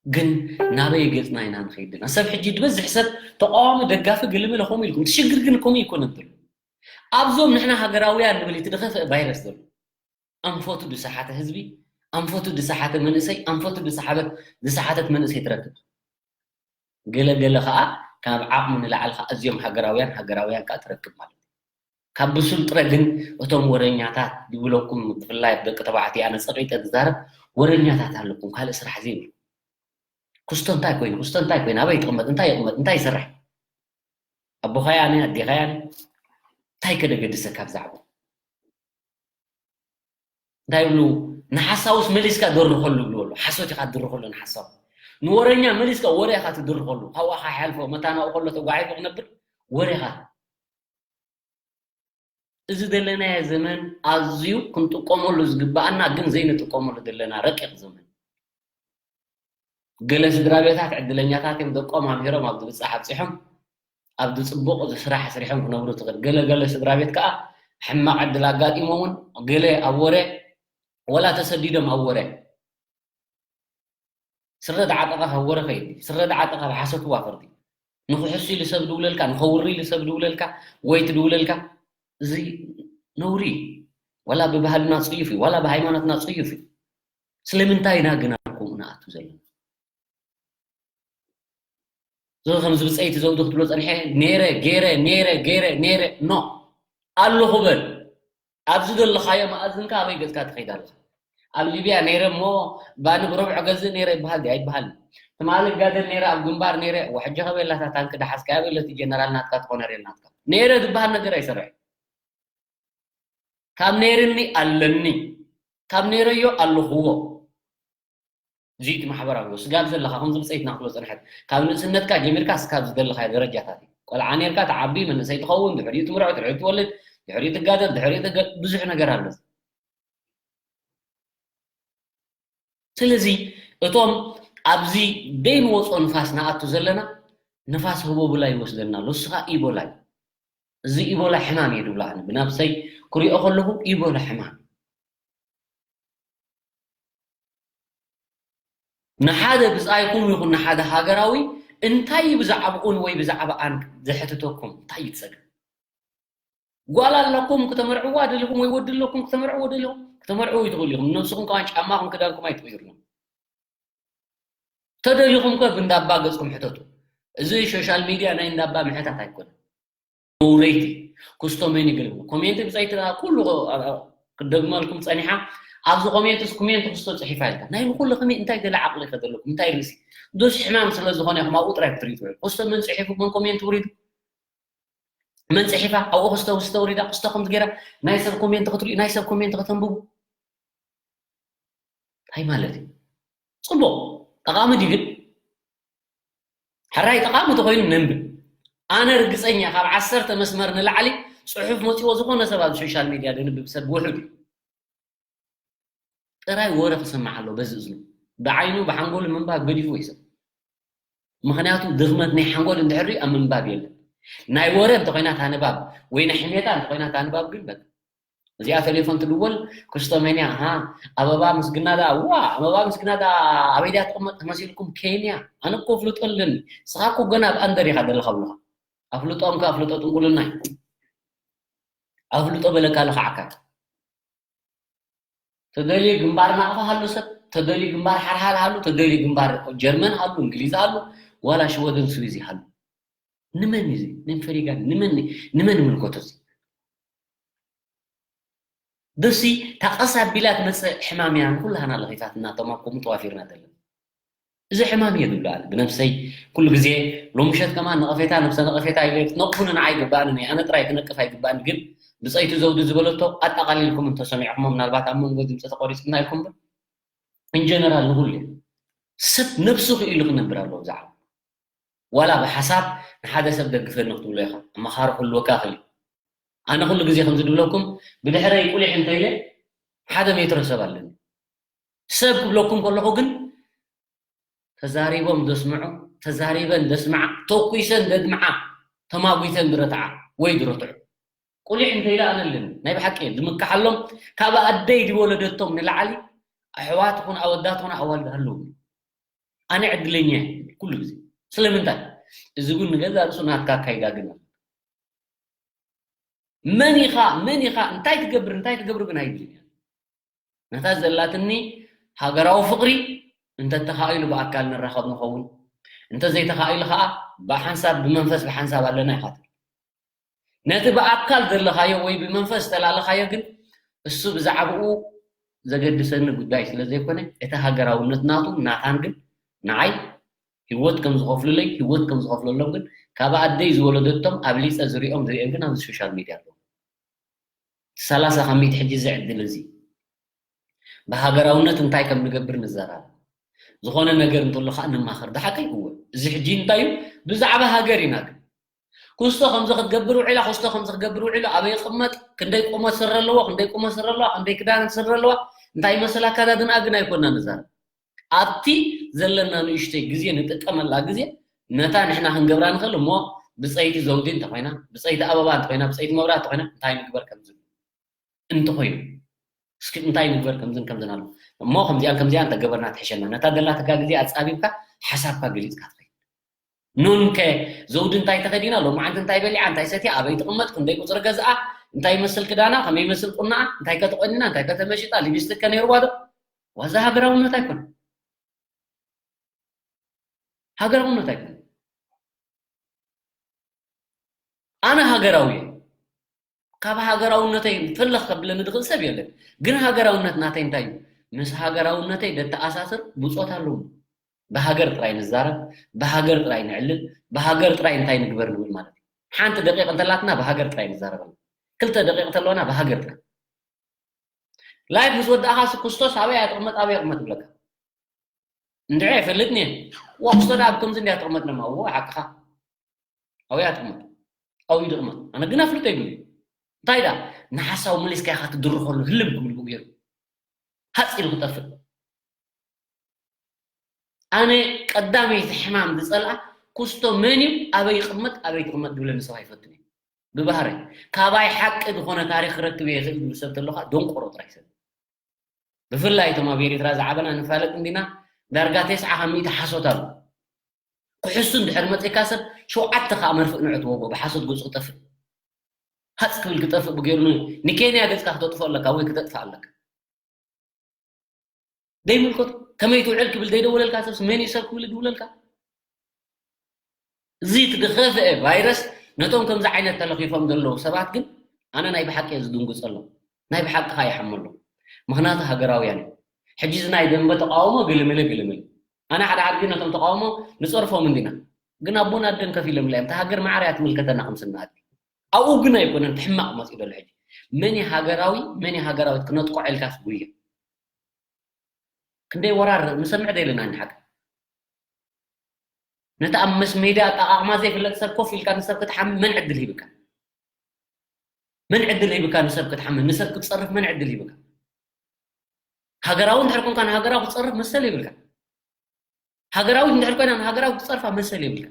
ግን ናበይ ገፅና ኢና ንኸይድ ዘለና? ሰብ ሕጂ ዝበዝሕ ሰብ ተቃዋሚ ደጋፊ ገለመለ ከምኡ ኢልኩም እቲ ሽግር ግን ከምኡ ይኮነ እንተሎ ኣብዞም ንሕና ሃገራውያን ንብል እቲ ድኸፍእ ቫይረስ ዘሎ ኣንፈቱ ድሰሓተ ህዝቢ ኣንፈቱ ድሰሓተ መንእሰይ ኣንፈቱ ድሰሓበት ድሰሓተት መንእሰይ ትረክብ ገለ ገለ ከዓ ካብ ዓቕሚ ንላዕሊ ከዓ እዚኦም ሃገራውያን ሃገራውያን ከዓ ትረክብ ማለት እዩ ካብ ብሱል ጥረ ግን እቶም ወረኛታት ዝብለኩም ብፍላይ ደቂ ተባዕትዮ ኣነ ፀቂጠ ዝዛረብ ወረኛታት ኣለኩም ካልእ ስራሕ ዘይብሉ ክስቶ እንታይ ኮይኑ ክስቶ እንታይ ኮይኑ ኣበይ ትቕመጥ እንታይ ይቕመጥ እንታይ ይሰርሕ ኣቦኻያ ኣነ ኣዴኻያ እንታይ ከደገድሰካ ብዛዕባ እንታይ ይብሉ ንሓሳውስ መሊስካ ደርኸሉ ይብሉ ኣሎ ሓሶት ኢኻ ትድርኸሉ ንሓሳው ንወረኛ መሊስካ ወረ ኢኻ ትድርኸሉ ካብኡ ኢኻ ሓልፎ መታናኡ ከሎ ተጓዒዙ ክነብር ወረ ኢኻ እዚ ዘለናዮ ዘመን ኣዝዩ ክንጥቀመሉ ዝግባኣና ግን ዘይንጥቀመሉ ዘለና ረቂቕ ዘመን ገለ ስድራ ቤታት ዕድለኛታት እዮም ደቆም ኣምሂሮም ኣብ ዝብፃሕ ኣብፂሖም ኣብ ዝፅቡቕ ስራሕ ኣስሪሖም ክነብሩ ትኽእል ገለ ገለ ስድራ ቤት ከዓ ሕማቕ ዕድል ኣጋጢሞ እውን ገለ ኣብ ወረ ወላ ተሰዲዶም ኣብ ወረ ስረ ዝዓጠቐ ካብ ወረ ከይዲ ስረ ዝዓጠቐ ካብ ሓሶት ዋፈርቲ ንክሕሱ ኢሉ ሰብ ድውለልካ ንከውሪ ኢሉ ሰብ ድውለልካ ወይ ትድውለልካ እዚ ነውሪ እዩ ዋላ ብባህልና ፅዩፍ እዩ ዋላ ብሃይማኖትና ፅዩፍ እዩ ስለምንታይ ኢና ግና ከምኡ ንኣቱ ዘለና እዚ ከም ዝብፀይቲ ዘውዲ ክትብሎ ፀኒሐ ነይረ ገይረ ነይረ ገይረ ነይረ ኖ ኣለኹ በል ኣብዚ ዘለኻዮ መኣዝንካ ኣበይ ገፅካ ትኸይድ ኣለኻ ኣብ ሊብያ ነይረ እሞ ባኒ ብረብዖ ገዝእ ነይረ ይበሃል ድዩ ኣይበሃልን ትማሊ ጋደል ነይረ ኣብ ግንባር ነይረ ወሕጂ ከበላታ ታንክ ዳሓዝካያ በለቲ ጀነራል ናትካ ትኾነ ሬል ናትካ ነይረ ዝበሃል ነገር ኣይሰርሕ ካብ ነይርኒ ኣለኒ ካብ ነይረዮ ኣለኽዎ እዚ እቲ ማሕበራዊ ስጋብ ዘለካ ከም ዝብፀይትና ክትሎ ፀንሐት ካብ ንእስነትካ ጀሚርካ ስካብ ዝደለካ ደረጃታት እዩ ቆልዓ ነርካ ተዓቢ መንእሰይ ትኸውን ድሕሪኡ ትምርዖ ድሕሪኡ ትወልድ ድሕሪኡ ትጋደል ድሕሪኡ ብዙሕ ነገር ኣሎ ስለዚ እቶም ኣብዚ ደይንወፆ ንፋስ ንኣቱ ዘለና ንፋስ ህቦብላ ይወስደና ኣሎ ንስኻ ኢቦላ እዩ እዚ ኢቦላ ሕማም እየ ድብሎ ኣነ ብናብሰይ ክሪኦ ከለኹ ኢቦላ ሕማም ንሓደ ብፃይኩም ይኹን ንሓደ ሃገራዊ እንታይ ብዛዕብኡን ወይ ብዛዕባኣን ዘሕትተኩም እንታይ ይፀገም ጓል ኣለኩም ክተመርዕዋ ደሊኹም ወይ ወዲ ኣለኩም ክተመርዕዎ ደሊኹም ክተመርዕዎ ይትኽእሉ ኢኹም ነብስኹም ከማን ጫማኹም ክዳንኩም ኣይትቕይሩን ተደሊኹም ከ ብእንዳባ ገፅኩም ሕተቱ እዚ ሶሻል ሚድያ ናይ እንዳባ ምሕታት ኣይኮነን ነውረይቲ ክስቶ መን ይገልቡ ኮሜንት ብፀይቲ ኩሉ ክደግመልኩም ፀኒሓ ኣብዚ ኮሜንትስ ኮሜንት ክስቶ ፅሒፋ ኢልካ ናይ ንኩሉ ከመይ እንታይ ገለ ዓቕሊ ከ ዘለኩም እንታይ ርእሲ ዶስ ሕማም ስለ ዝኾነ ኢኹም ኣብኡ ጥራይ ክትርኢ ትውዕሉ ክስቶ መን ፅሒፉ መን ኮሜንት ውሪዱ መን ፅሒፋ ኣብኡ ክስቶ ክስቶ ውሪዳ ክስቶ ከምዚ ገይራ ናይ ሰብ ኮሜንት ክትሪኡ ናይ ሰብ ኮሜንት ከተንብቡ እንታይ ማለት እዩ ፅቡቕ ጠቓሚ ድዩ ግን ሕራይ ጠቓሚ ተኾይኑ ነንብብ ኣነ ርግፀኛ ካብ ዓሰርተ መስመር ንላዕሊ ፅሑፍ መፅዎ ዝኾነ ሰብ ኣብ ሶሻል ሚድያ ደንብብ ሰብ ውሑድ እዩ ጥራይ ወረ ክሰማዕ ኣሎ በዚ እዝኑ ብዓይኑ ብሓንጎሉ ምንባብ ገዲፍዎ እዩ ሰብ ምኽንያቱ ድኽመት ናይ ሓንጎል እንድሕር ኣብ ምንባብ የለን። ናይ ወረ እንተኾይና እታ ንባብ ወይ ናይ ሕሜታ እንተኾይና እታ ንባብ ግን በቃ እዚኣ ቴሌፎን ትድወል ክስቶመንያ፣ ሃ፣ ኣበባ ምስግና ደኣ፣ ዋ፣ ኣበባ ምስግና ደኣ ኣበይ ድያ ትቕመጥ ተመሲልኩም? ኬንያ። ኣነ እኮ ኣፍልጦ ኣለኒ። ንስኻ እኮ ገና ኣብ ኣንደር ኢኻ ዘለኻ ብሉኻ። ኣፍልጦም ከ ኣፍልጦ ጥንቁልና እዩ። ኣፍልጦ በለካ ለኽዓካ። ተደልዩ ግንባር ናቕፋ ሃሉ ሰብ፣ ተደልዩ ግንባር ሓርሓል ሃሉ፣ ተደልዩ ግንባር ጀርመን ሃሉ፣ እንግሊዝ ሃሉ፣ ዋላ ሽወደን ስዊዝ ይሃሉ። ንመን እዩ እዚ? ንፈሪጋ ንመን ንመን ይምልከቶ እዚ? ደሲ ታቐስ ኣቢላ ትመጽእ ሕማም እያ ንኩላህና ለኺፋትና እቶም ኣብ ከምኡ ተዋፊርና ዘለና። እዚ ሕማም እየ ዝብሎ ኣነ ብነብሰይ ኩሉ ግዜ ሎምሸት ከማን ነቐፌታ ነብሰ ነቐፌታ ኢለ ክትነቕፉኒ ንዓይ ይግባኣኒ እኔ ኣነ ጥራይ ክነቅፍ ኣይግባኣኒ ግን ብፀይቲ ዘውዲ ዝበለቶ ኣጠቓሊልኩም እንተሰሚዕኹሞ ምናልባት ኣብ መንጎ ድምፂ ተቆሪፅና ኢልኩም በር ኢንጀነራል ንኩሉ ሰብ ነብሱ ክኢሉ ክነብር ኣለዎ ብዛዕባ ዋላ ብሓሳብ ንሓደ ሰብ ደግፈኒ ክትብሎ ኢኻ ኣመኻሪ ክህልወካ ክእል ኣነ ኩሉ ግዜ ከምዚ ድብለኩም ብድሕረይ ቁሊሕ እንተኢለ ሓደ ሜትሮ ሰብ ኣለኒ ሰብ ክብለኩም ከለኹ ግን ተዛሪቦም ዘስምዑ ተዛሪበን ዘስምዓ ተኩሰን ዘድምዓ ተማጒተን ዝረትዓ ወይ ዝረትዑ ቁሊሕ እንተኢለ ኣነ ኣለኒ ናይ ብሓቂ ዝምክሓሎም ካብ ኣደይ ዝወለደቶም ንላዕሊ ኣሕዋት ኹን ኣወዳት ኹን ኣዋልድ ኣለዉ ኣነ ዕድለኛ ኩሉ ግዜ ስለምንታይ እዚ እውን ንገዛ ርእሱ ናትካ ኣካይዳ ግን መን ኢኻ መን ኢኻ እንታይ ትገብር እንታይ ትገብር ግን ኣይድልን እያ ነታ ዘላትኒ ሃገራዊ ፍቕሪ እንተተኻኢሉ ብኣካል ንራኸብ ንኸውን እንተዘይተኻኢሉ ከዓ ብሓንሳብ ብመንፈስ ብሓንሳብ ኣለና ኢኻ ነቲ ብኣካል ዘለኻዮ ወይ ብመንፈስ ዝተላለኻዮ ግን እሱ ብዛዕባኡ ዘገድሰኒ ጉዳይ ስለ ዘይኮነ እቲ ሃገራውነት ናቱ ናታን ግን ንዓይ ህይወት ከም ዝኸፍሉለይ ህይወት ከም ዝኸፍለሎም ግን ካብ ኣደይ ዝወለደቶም ኣብሊፀ ዝሪኦም ዝሪኦም ግን ኣብዚ ሶሻል ሚድያ ኣለዉ ሰላሳ ካብ ሚእቲ ሕጂ እዚ ዕድል እዚ ብሃገራውነት እንታይ ከም ንገብር ንዘራረብ ዝኾነ ነገር እንተሎ ከዓ ንማኸር ዝሓቀይ እወ እዚ ሕጂ እንታይ እዩ ብዛዕባ ሃገር ኢና ግን ኩስቶ ከምዚ ክትገብር ውዒላ ኩስቶ ከምዚ ክትገብር ውዒሉ ኣበይ ይቕመጥ ክንደይ ቁመት ስረ ኣለዎ ክንደይ ቁመት ስረ ኣለዋ ክንደይ ክዳን ስረ ኣለዋ እንታይ ይመስል ኣካዳድንኣ ግን ኣይኮና ንዛረብ ኣብቲ ዘለና ንእሽተይ ግዜ ንጥቀመላ ግዜ ነታ ንሕና ክንገብራ ንኽእል እሞ ብፀይቲ ዘውዲ እንተኮይና ብፀይቲ ኣበባ እንተኮይና ብፀይቲ መብራት እንተኮይና እንታይ ንግበር ከምዚ እንተኾይኑ እስኪ እንታይ ንግበር ከምዝን ከምዝን ኣሎ እሞ ከምዚኣን ከምዚኣን ተገበርና ትሕሸና ነታ ደላትካ ግዜ ኣፃቢብካ ሓሳብካ ገሊፅካ ትኸይድ ኑንከ ዘውዲ እንታይ ተኸዲና ሎማዓንቲ እንታይ በሊዓ እንታይ ሰትያ ኣበይ ትቕመጥ ክንደይ ቁፅሪ ገዝኣ እንታይ ይመስል ክዳና ከመይ ይመስል ቁናኣ እንታይ ከተቆኒና እንታይ ከተመሽጣ ሊቢስትክ ከነይርዋ ዶ ዋዛ ሃገራውነት ኣይኮነ ሃገራውነት ኣይኮነ ኣነ ሃገራዊ እየ ካብ ሃገራውነተይ ፍልኽ ከብለኒ ዝኽእል ሰብ የለን ግን ሃገራውነት ናተይ እንታይ እዩ ምስ ሃገራውነተይ ደተኣሳስር ብፆት ኣለዉ ብሃገር ጥራይ ንዛረብ ብሃገር ጥራይ ንዕልል ብሃገር ጥራይ እንታይ ንግበር ንብል ማለት እዩ ሓንቲ ደቂቕ እንተላትና ብሃገር ጥራይ ንዛረብ ክልተ ደቂቕ ተለና ብሃገር ጥራይ ላይፍ ምስ ወዳእኻ ስኩስቶስ ኣበይ ኣጥቕመጥ ኣበይ ኣቕመጥ ብለካ እንድዒ ኣይፈልጥን እየ። ዋ ክስቶ ደኣ ኣብ ከምዚ እንድያ ትቕመጥ ደማ እዎ ሓቅኻ። ኣብያ ትቕመጥ። ኣብዩ ትቕመጥ። ኣነ ግን ኣፍልጦ የብሉን። እንታይ ደኣ ንሓሳቡ መሊስካ ኢኻ ትድርኸሉ ህልም ክብል ብኡ ገይሩ። ሃጽ ኢሉ ክጠፍእ። ኣነ ቀዳመይቲ ሕማም ዝጸልኣ ኩስቶ መን እዩ ኣበይ ይቕመጥ ኣበይ ትቕመጥ ዝብለኒ ሰብ ኣይፈቱን እየ። ብባህረይ ካባይ ሓቂ ዝኾነ ታሪኽ ክረክብ እየ ዝኽእል ዝብል ሰብ ተሎ ከዓ ደንቆሮ ጥራይ ሰብ። ብፍላይ እቶም ኣብ ኤሪትራ ዝዓበና ንፋለጥ እንዲና ዳርጋ ተስዓ ካብ ሚእቲ ሓሶት ኣሎ ክሕሱ እንድሕር መፅካ ሰብ ሸውዓተ ከዓ መርፍእ ንዕትወዎ ብሓሶት ገፁ ክጠፍእ ሃፅ ክብል ክጠፍእ ብገይሩ ንኬንያ ገፅካ ክተጥፍኦ ኣለካ ወይ ክተጥፍእ ኣለካ ዘይምልከቱ ከመይ ትውዕል ክብል ዘይደወለልካ ሰብስ መን እዩ ሰብ ክብል ድውለልካ እዚ እቲ ዝኸፍአ ቫይረስ ነቶም ከምዚ ዓይነት ተለኺፎም ዘለዉ ሰባት ግን ኣነ ናይ ብሓቂ እየ ዝድንጉፀሎም ናይ ብሓቂ ከዓ ይሓመሎም ምክንያቱ ሃገራውያን እዮም ሕጂ እዚ ናይ ደንበ ተቃውሞ ግልምለ ግልምል ኣነ ሓደ ሓድጊ ነቶም ተቃውሞ ንፀርፎም እንዲና ግን ኣቦን ኣደን ከፊሎም እዮም እታ ሃገር ማዕረ እያ ትምልከተና ከም ስናኣድ ኣብኡ ግን ኣይኮነን ሕማቕ መፂኡ ዘሎ ሕጂ መን ሃገራዊ መን ሃገራዊት ክነጥቆ ዕልካስ ጉያ ክንደይ ወራር ንሰምዕ ደይልና ንሓቅ ነቲ ኣብ መስ ሜዳ ኣጠቓቕማ ዘይፍለጥ ሰብ ኮፍ ኢልካ ንሰብ ክትሓሚ መን ዕድል ሂብካ መን ዕድል ሂብካ ንሰብ ክትሓሚ ንሰብ ክትፀርፍ መን ዕድል ሂብካ ሃገራዊ እንድሕር ኮንካ ንሃገራዊ ክትፀርፍ መሰል ይብልካ ሃገራዊት እንድሕር ኮይና ንሃገራዊት ክፀርፋ መሰል የብልካ።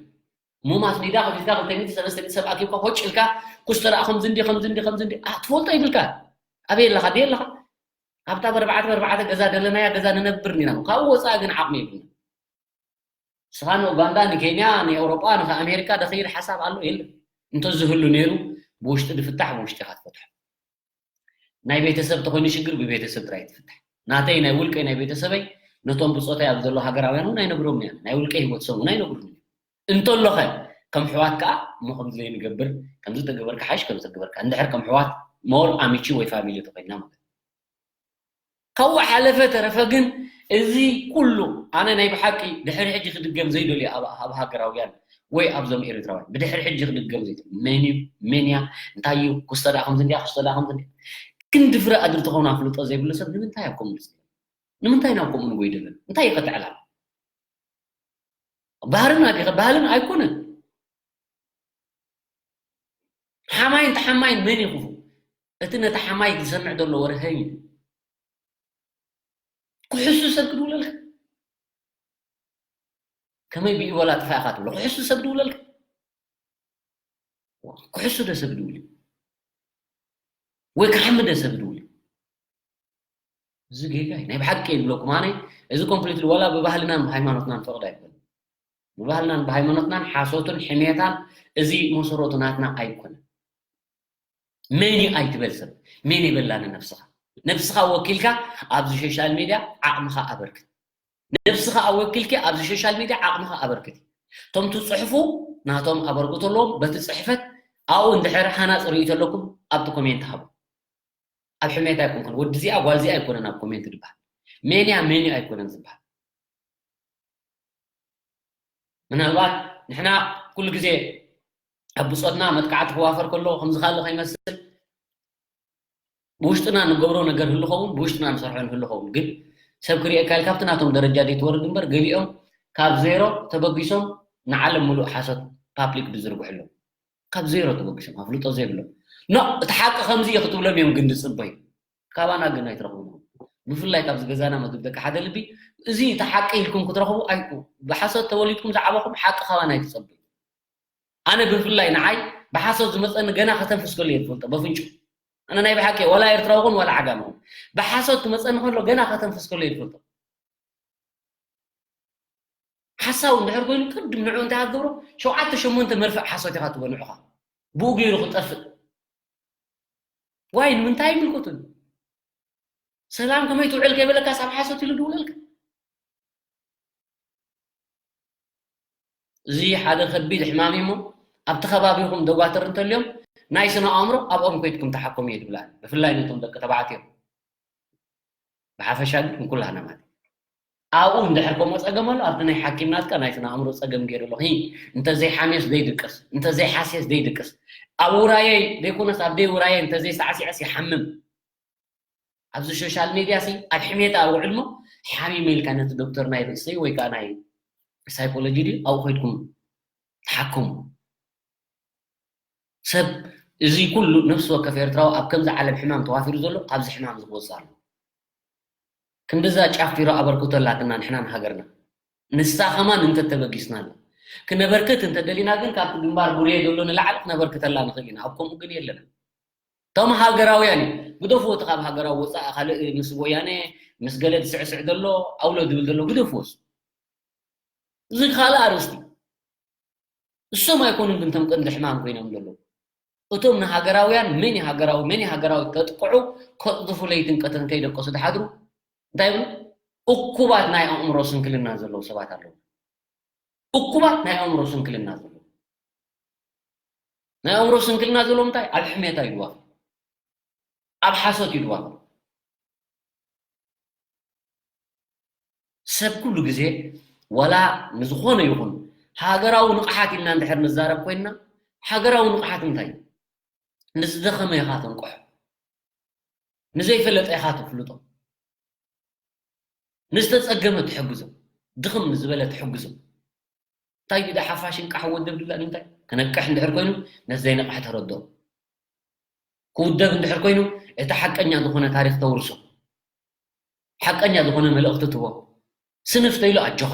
ሙም ኣስኒዳ ከፊትካ ክልተ ሚእቲ ሰለስተ ሚእቲ ሰብ ኣኪብካ ኮጭ ኢልካ ኩስተራ ከምዚ እንዲ ከምዚ እንዲ ከምዚ እንዲ ኣህ፣ ትፈልጦ ይብልካ። ኣበይ ኣለኻ ድየ ኣለኻ? ኣብታ በርባዕተ በርባዕተ ገዛ ደለናያ ገዛ ንነብር ኒና ካብኡ ወፃኢ ግን ዓቕሚ የብልና። ንስኻ ንኡጋንዳ ንኬንያ ንኤውሮጳ ንኣሜሪካ ደኸይድ ሓሳብ ኣሎ የለን። እንተዝህሉ ነይሩ ብውሽጢ ድፍታሕ ብውሽጢ ኢኻ ትፈትሖ። ናይ ቤተሰብ ተኾይኑ ሽግር ብቤተሰብ ጥራይ ትፍታሕ። ናተይ ናይ ውልቀይ ናይ ቤተሰበይ ነቶም ብፆተይ ኣብ ዘሎ ሃገራውያን እውን ኣይነግሮም ኢና። ናይ ውልቀይ ህይወት ሰብ እውን ኣይነግሩን እዮም። እንተሎኸ ከም ሕዋት ከዓ እሞ ከምዚ ዘይንገብር ከምዚ ተገበርካ ሓይሽ ከምዚ ተገበርካ እንድሕር ከም ሕዋት ሞር ኣሚቺ ወይ ፋሚሊ ተኾይንና ማለት ካብኡ ሓለፈ ተረፈ ግን እዚ ኩሉ ኣነ ናይ ብሓቂ ድሕሪ ሕጂ ክድገም ዘይደልዩ ኣብ ኣብ ሃገራውያን ወይ ኣብዞም ኤርትራውያን ብድሕሪ ሕጂ ክድገም ዘይደልዩ መን እዩ መን እያ እንታይ እዩ ክስተ ደኣ ከምዚ እንድያ ክስተ ደኣ ከምዚ እንድያ ክንዲ ፍረ ኣድሪ ተኾኑ ኣፍልጦ ዘይብሉ ሰብ ንምንታይ ኣብ ከምኡ ንፅገም ንምንታይ ናብ ከምኡ ንጎይ ደለን እንታይ ይኸትዕላ ባህልና ዲኸ ባህልን ኣይኮነን ሓማይን ተሓማይን መን ይኹፉ እቲ ነቲ ሓማይ ዝሰምዕ ዘሎ ወረ ሀይ ክሕሱ ሰብ ክድውለልካ ከመይ ብኢቦላ ጥፋእካ ትብሎ ክሕሱ ሰብ ድውለልካ ክሕሱ ደ ሰብ ድውል ወይ ክሓሚ ደ ሰብ ድውል እዚ ጌጋ ናይ ብሓቂ ይብለኩም ኣነ እዚ ኮምፕሊትሊ ዋላ ብባህልናን ብሃይማኖትናን ፈቕድ ኣይኮነ ብባህልናን ብሃይማኖትናን ሓሶትን ሕሜታን እዚ መሰረቱ ናትና ኣይኮነ መን እዩ ኣይትበል ሰብ መን የበላ ንነብስኻ ነብስኻ ወኪልካ ኣብዚ ሶሻል ሚድያ ዓቕምኻ ኣበርክት ነብስኻ ወኪልኪ ኣብዚ ሶሻል ሚድያ ዓቕምኻ ኣበርክት እቶም ትፅሕፉ ናቶም ኣበርክቶ ኣለዎም በቲ ፅሕፈት ኣብኡ እንድሕር ሃናፂ ርእይቶ ኣለኩም ኣብቲ ኮሜንት ሃቡ ኣብ ሕሜት ኣይኮንኩን ወዲ እዚኣ ጓል እዚኣ ኣይኮነን ኣብ ኮሜንት ዝበሃል ሜንያ ሜንዩ ኣይኮነን ዝበሃል ምናልባት ንሕና ኩሉ ግዜ ኣብ ብፆትና መጥቃዕቲ ክዋፈር ከሎ ከምዚ ካልእ ከይመስል ብውሽጥና ንገብሮ ነገር ህልኸውን ብውሽጥና ንሰርሖ ንህልኸውን ግን ሰብ ክሪኤካ ኢል ካብቲ ናቶም ደረጃ ደይትወርድ እምበር ገሊኦም ካብ ዜሮ ተበጊሶም ንዓለም ሙሉእ ሓሶት ፓብሊክ ዝዝርግሑ ኣለዉ ካብ ዜሮ ተበጊሶም ኣፍልጦ ዘይብሎም ኖ እቲ ሓቂ ከምዚ እየ ክትብሎም እዮም ግን ዝፅበዩ ካባና ግን ኣይትረኽቡ ብፍላይ ካብዚ ገዛና መግብ ደቂ ሓደ ልቢ እዚ እቲ ሓቂ ኢልኩም ክትረኽቡ ኣይኩ ብሓሶት ተወሊድኩም ዝዓበኹም ሓቂ ካባና ኣይትፀበዩ ኣነ ብፍላይ ንዓይ ብሓሶት ዝመፀኒ ገና ከተንፍስ ከሎ እየ ዝፈልጦ በፍንጩ ኣነ ናይ ብሓቂ ዋላ ኤርትራዊ ኹን ዋላ ዓጋመ ኹን ብሓሶት ክመፀኒ ከሎ ገና ከተንፍስ ከሎ እየ ዝፈልጦ ሓሳዊ እንድሕር ኮይኑ ቅድም ንዑ እንታይ ክትገብሮ ሸውዓተ ሸሞንተ መርፍእ ሓሶት ኢኻ ትበንዑኻ ብኡ ገይሩ ክጠፍእ ዋይ ንምንታይ ይምልከቱን ሰላም ከመይ ትውዕል ከይበለካ ሳብ ሓሶት ኢሉ ድውለልካ እዚ ሓደ ከቢድ ሕማም እሞ ኣብቲ ከባቢኹም ደጓትር እንተልዮም ናይ ስነ ኣእምሮ ኣብኦም ኮይድኩም ተሓከሙ እየ ድብላ ብፍላይ ነቶም ደቂ ተባዕትዮ ብሓፈሻ ግን ንኩላህና ማለት ኣብኡ እንድሕር ከምኡ ፀገም ኣሎ ኣብቲ ናይ ሓኪም ናትካ ናይ ስነ ኣእምሮ ፀገም ገይሩ ኣሎ እንተዘይ ሓሜስ ዘይድቅስ እንተዘይ ሓሴስ ዘይድቅስ ኣብ ውራየይ ዘይኮነስ ኣብ ደይ ውራየ እንተዘይ ሳዕሲዐስ ይሓምም ኣብዚ ሶሻል ሜድያ ሲ ኣብ ሕሜታ ውዕል ሞ ሓሚመ ኢልካ ነቲ ዶክተር ናይ ርእሰይ ወይ ከዓ ናይ ሳይኮሎጂ ድዩ ኣብኡ ከይድኩም ተሓከሙ ሰብ እዚ ኩሉ ነፍሲ ወከፍ ኤርትራዊ ኣብ ከምዚ ዓለም ሕማም ተዋፊሩ ዘሎ ካብዚ ሕማም ዝወፅእ ኣሎ ክንድዛ ጫፍ ቲሮ ኣበርክቶ ኣላትና ንሕና ንሃገርና ንሳ ከማን እንተተበጊስና ኣሎ ክነበርክት እንተደሊና ግን ካብቲ ግንባር ጉርየ ዘሎ ንላዕሊ ክነበርክተላ ንኽእል ኢና ኣብ ከምኡ ግን የለና እቶም ሃገራውያን እዩ ግደፍዎ እቲ ካብ ሃገራዊ ወፃኢ ካልእ ምስ ወያነ ምስ ገለ ዝስዕስዕ ዘሎ ኣውሎ ዝብል ዘሎ ግደፍዎስ እዚ ካልእ ኣርእስቲ እሶም ኣይኮኑን ግን ቶም ቀንዲ ሕማም ኮይኖም ዘለዉ እቶም ንሃገራውያን መን ሃገራዊ መን ሃገራዊ ከጥቅዑ ከጥፉ ለይትን ቀተን ከይደቀሱ ዝሓድሩ እንታይ ይብሉ እኩባት ናይ ኣእምሮ ስንክልና ዘለዉ ሰባት ኣለዉ እኩባት ናይ ኣእምሮ ስንክልና ዘለዉ ናይ ኣእምሮ ስንክልና ዘለዉ እንታይ ኣብ ሕሜታ ይድዋፍ ኣብ ሓሶት ይድዋፍ ሰብ ኩሉ ግዜ ዋላ ንዝኾነ ይኹን ሃገራዊ ንቕሓት ኢልና እንድሕር ንዛረብ ኮይንና ሃገራዊ ንቕሓት እንታይ ንዝደኸመ ኢኻ ተንቅሖ ንዘይፈለጠ ኢኻ ተፍልጦ ንዝተፀገመ ትሕግዞ ድኽም ንዝበለ ትሕግዞ እንታይ ግዳ ሓፋሽን ቃሕ ወደብ ድላ ንምንታይ ክነቅሕ እንድሕር ኮይኑ ነዚ ዘይነቕሐ ተረድኦ ክውደብ እንድሕር ኮይኑ እቲ ሓቀኛ ዝኾነ ታሪክ ተውርሶ ሓቀኛ ዝኾነ መልእኽቲ ትቦ ስንፍ ተይሉ ኣጆኻ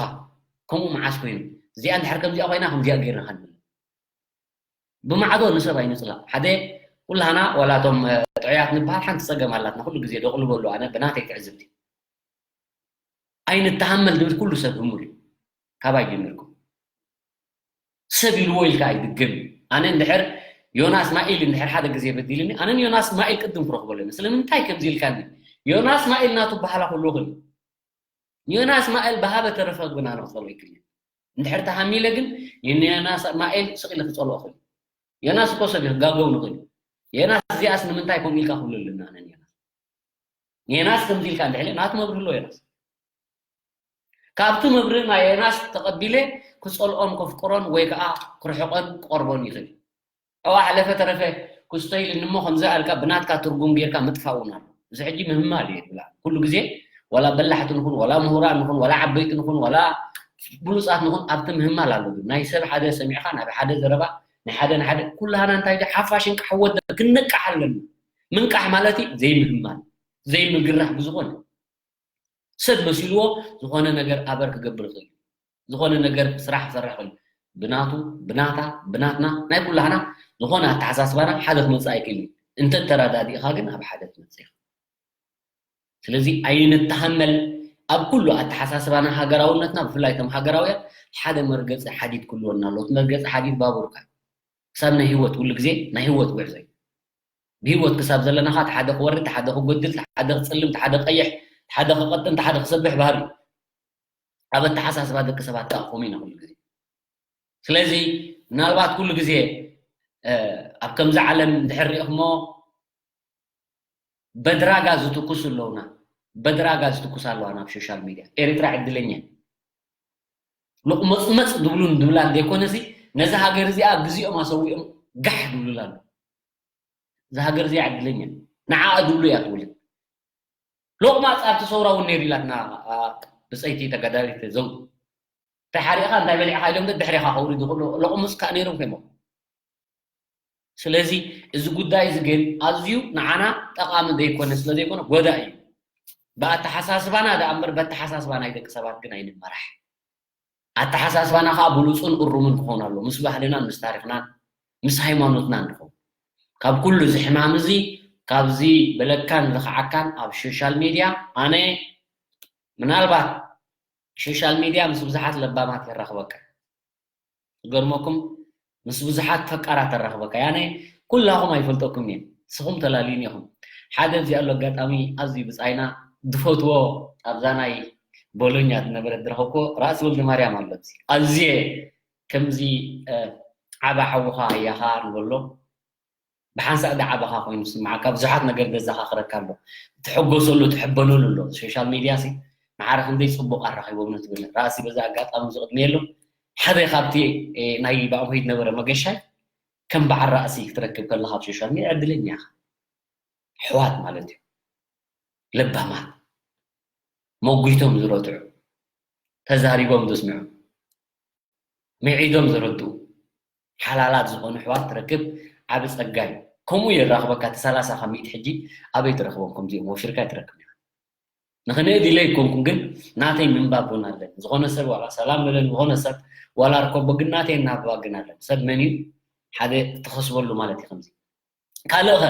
ከምኡ መዓስ ኮይኑ? እዚኣ እንድሕር ከምዚኣ ኮይና ከምዚኣ ገይርና ክንብል። ብማዕዶ ንሰብ ኣይንፅላእ። ሓደ ኩላህና ዋላ እቶም ጥዑያት ንበሃል ሓንቲ ፀገም ኣላትና። ኩሉ ግዜ ደቕልበሉ ኣነ ብናተይ ትዕዝብቲ። ኣይንተሃመል ዝብል ኩሉ ሰብ ህሙል እዩ። ካባይ ጀሚርኩም። ሰብ ኢልዎ ኢልካ ኣይድገም እዩ። ኣነ እንድሕር ዮናስ ማኢል እንድሕር ሓደ ግዜ በዲልኒ ኣነን ዮናስ ማኢል ቅድም ክረኽበሉ እየ። ስለምንታይ ከምዚ ኢልካኒ? ዮናስ ማኢል ናቱ በሃላ ኩሉ ይኽእል እዩ። ዮናስ ማኤል ብሃበ ተረፈ ግን ኣነ ክጸልኦ ይክእል እየ። እንድሕር ተሃሚለ ግን ንዮናስ ማኤል ስቕ ኢለ ክጸልኦ እኽእል እየ። ዮናስ እኮ ሰብ እዩ፣ ክጋገው ንኽእል እዩ። ዮናስ እዚኣስ ንምንታይ ከምኡ ኢልካ ክብለሉ ኣለና ኣነ ንዮናስ? ንዮናስ ከምዚ ኢልካ እንድሕር ኢለ ናቱ መብርሂ ኣለዎ ዮናስ። ካብቲ መብርሂ ናይ ዮናስ ተቐቢለ ክጸልኦን ከፍቅሮን ወይ ከዓ ክርሕቆን ክቐርቦን ይኽእል። ኣዋ ሓለፈ ተረፈ ክስቶ ኢልኒ እሞ ከምዚ ኣልካ ብናትካ ትርጉም ጌርካ ምጥፋእ እውን ኣሎ። እዚ ሕጂ ምህማል እዩ ይብላ። ኩሉ ግዜ ዋላ በላሕቲ ንኹን፣ ዋላ ምሁራን ንኹን፣ ዋላ ዓበይቲ ንኹን፣ ዋላ ብሉጻት ንኹን ኣብቲ ምህማል ኣሎ። ግን ናይ ሰብ ሓደ ሰሚዕካ ናብ ሓደ ዘረባ ናይ ሓደ ንሓደ ኩላህና እንታይ ድዩ ሓፋሽ እንቃሕ ወደ ክንነቃሕ ኣለና። ምንቃሕ ማለት እዩ ዘይምህማል፣ ዘይምግራህ ብዝኾነ። ሰብ መሲልዎ ዝኾነ ነገር ኣበር ክገብር ይኽእል እዩ። ዝኾነ ነገር ስራሕ ክሰርሕ ይኽእል እዩ። ብናቱ፣ ብናታ፣ ብናትና፣ ናይ ኩላህና ዝኾነ ኣተሓሳስባና ሓደ ክመጽእ ኣይክእልን እዩ። እንተ ተረዳዲእኻ ግን ኣብ ሓደ ትመጽእ ኢኻ። ስለዚ ኣይንተሃመል ኣብ ኩሉ ኣተሓሳስባና ሃገራውነትና፣ ብፍላይ እቶም ሃገራውያን ሓደ መርገጺ ሓዲድ ክህልወና ኣለዎ። እቲ መርገጺ ሓዲድ ባቡርካ እዩ። ክሳብ ናይ ህይወት፣ ኩሉ ግዜ ናይ ህይወት ጉዕዞ እዩ። ብህይወት ክሳብ ዘለናኻ እቲ ሓደ ክወርድ፣ እቲ ሓደ ክጎድል፣ እቲ ሓደ ክጽልም፣ እቲ ሓደ ክቀይሕ፣ እቲ ሓደ ክቐጥን፣ እቲ ሓደ ክሰብሕ ባህሪ እዩ። ኣብ ኣተሓሳስባ ደቂ ሰባት ከኣ ከምኡ ኢና ኩሉ ግዜ። ስለዚ ምናልባት ኩሉ ግዜ ኣብ ከምዚ ዓለም እንድሕር ሪኢኽሞ በድራጋ ዝትኩስ ኣለውና፣ በድራጋ ዝትኩስ ኣለዋ ናብ ሶሻል ሚድያ። ኤርትራ ዕድለኛ ሎቕመጽመጽ ዝብሉን ዝብላን ዘይኮነሲ ነዚ ሃገር እዚኣ ግዜኦም ኣሰዊኦም ጋሕ ዝብሉላ ኣለዉ። እዛ ሃገር እዚኣ ዕድለኛ ንዓኣ ዝብሉ እያ ትውልድ። ሎቕማጽ ኣብቲ ሰውራ እውን ነይሩ ኢላትና ብፀይቲ ተጋዳሊት ዘውዱ። እንታይ ሓሪቕኻ እንታይ በሊዕኻ ኢሎም ደድሕሬኻ ከውርዱ ይኽእሉ። ሎቕምጽ ከኣ ነይሮም ከይሞት። ስለዚ እዚ ጉዳይ እዚ ግን ኣዝዩ ንዓና ጠቓሚ ዘይኮነ ስለ ዘይኮነ ጎዳኢ እዩ። ብኣተሓሳስባና ደኣ እምበር በተሓሳስባ ናይ ደቂ ሰባት ግን ኣይንመራሕ። ኣተሓሳስባና ከዓ ብሉፁን እሩምን ክኾን ኣሎ ምስ ባህልናን ምስ ታሪኽናን ምስ ሃይማኖትናን ንኸውን። ካብ ኩሉ እዚ ሕማም እዚ ካብዚ በለካን ዝኸዓካን ኣብ ሶሻል ሚድያ ኣነ ምናልባት ሶሻል ሚድያ ምስ ብዙሓት ለባማት የራኽበካ። ዝገርመኩም ምስ ብዙሓት ፈቃራት ተራኽበካ ያነ ኩላኹም ኣይፈልጠኩም እየ ንስኹም ተላልዩን ኢኹም ሓደ እዚ ኣሎ ኣጋጣሚ ኣዝዩ ብፃይና ዝፈትዎ ኣብዛ ናይ ቦሎኛ ዝነበረ ዝረኸብኩዎ ራእሲ ወልደ ማርያም ኣሎ ኣዝየ ከምዚ ዓባ ሓውኻ ያኻ ንበሎ ብሓንሳእ ደዓባኻ ኮይኑ ዝስምዓካ ብዙሓት ነገር ዘዘኻኽረካ ኣሎ ትሕጎሰሉ ትሕበነሉ ኣሎ ሶሻል ሚድያ ሲ ማዕረ ክንደይ ፅቡቕ ኣራኺቦም ንትብል ራእሲ በዚ ኣጋጣሚ ዝቕድመየሉ ሓደ ካብቲ ናይ ብኣምሆይ ዝነበረ መገሻይ ከም በዓል ራእሲ ክትረክብ ከለኻ ኣብ ሶሻል ሚድያ ዕድለኛ ኢኻ ኣሕዋት ማለት እዩ ለባማት መጒቶም ዝረትዑ ተዛሪቦም ዘስምዑ ምዒዶም ዘረድኡ ሓላላት ዝኾኑ ኣሕዋት ትረክብ ዓቢ ጸጋ እዩ። ከምኡ የራኽበካ እቲ ሰላሳ ካብ ሚእቲ ሕጂ ኣበይ ትረኽቦም ከምዚኦም ወፊርካ ኣይትረክብን ኢኻ። ንኽንእድ ኢለ ኣይኮንኩን ግን ናተይ ምንባብ እውን ኣለኒ። ዝኾነ ሰብ ዋላ ሰላም በለኒ ዝኾነ ሰብ ዋላ ርከቦ ግን ናተይ ኣናብባ ግን ኣለኒ። ሰብ መን እዩ ሓደ ትኸስበሉ ማለት እዩ ከምዚ ካልእ ኸ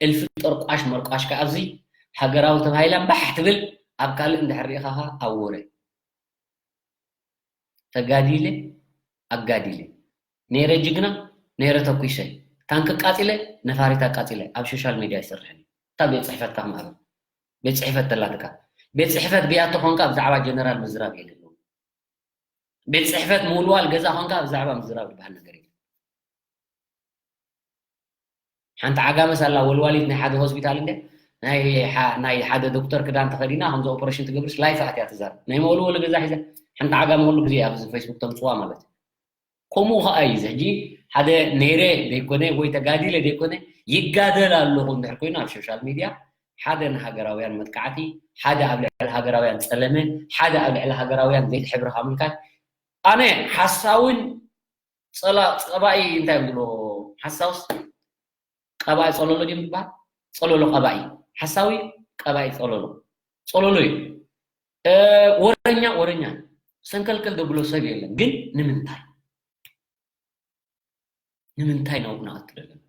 እልፊ ጠርቋሽ መርቋሽ ከ ኣብዚ ሃገራዊ ተባሂላ ባሕ ትብል ኣብ ካልእ እንድሕር ሪኢኻ ኸ ኣብ ወረ ተጋዲለ ኣጋዲለ ነይረ ጅግና ነይረ ተኩሰ ታንክ ኣቃፂለ ነፋሪት ኣቃፂለ ኣብ ሶሻል ሚድያ ይሰርሕ እዩ እታ ቤት ፅሕፈትካ ክምኣበ ቤት ፅሕፈት ተላትካ ቤት ፅሕፈት ብያቶ ኮንካ ብዛዕባ ጀነራል ምዝራብ የለለዉ ቤት ፅሕፈት ምውልዋል ገዛ ኮንካ ብዛዕባ ምዝራብ ዝበሃል ነገር የለ ሓንቲ ዓጋመ ሳላ ወልዋሊት ናይ ሓደ ሆስፒታል እንደ ናይ ሓደ ዶክተር ክዳን ተኸዲና ከምዚ ኦፐሬሽን ትገብርስ ላይፍ ኣትያ ትዛረብ ናይ መወልወሊ ገዛ ሒዛ ሓንቲ ዓጋመ ኩሉ ግዜ ኣብዚ ፌስቡክ ተምፅዋ ማለት እዩ ከምኡ ከዓ እዩ ሕጂ ሓደ ነይረ ዘይኮነ ወይ ተጋዲለ ዘይኮነ ይጋደል ኣለኹ እንድሕር ኮይኑ ኣብ ሶሻል ሚድያ ሓደ ንሃገራውያን መጥቃዕቲ ሓደ ኣብ ልዕሊ ሃገራውያን ፀለመ ሓደ ኣብ ልዕሊ ሃገራውያን ዘይሕብርካ ምልካት ኣነ ሓሳውን ፀባኢ እንታይ ዝብሎ ሓሳውስ ቀባኢ ፀለሎ ድዮም ዝበሃል ፀለሎ ቀባኢ ሓሳዊ ቀባኢ ፀለሎ ፀለሎ እዩ ወረኛ ወረኛ ሰንከልከል ዘብሎ ሰብ የለን። ግን ንምንታይ? ንምንታይ ናብኡ ንኣቱ ዘለና?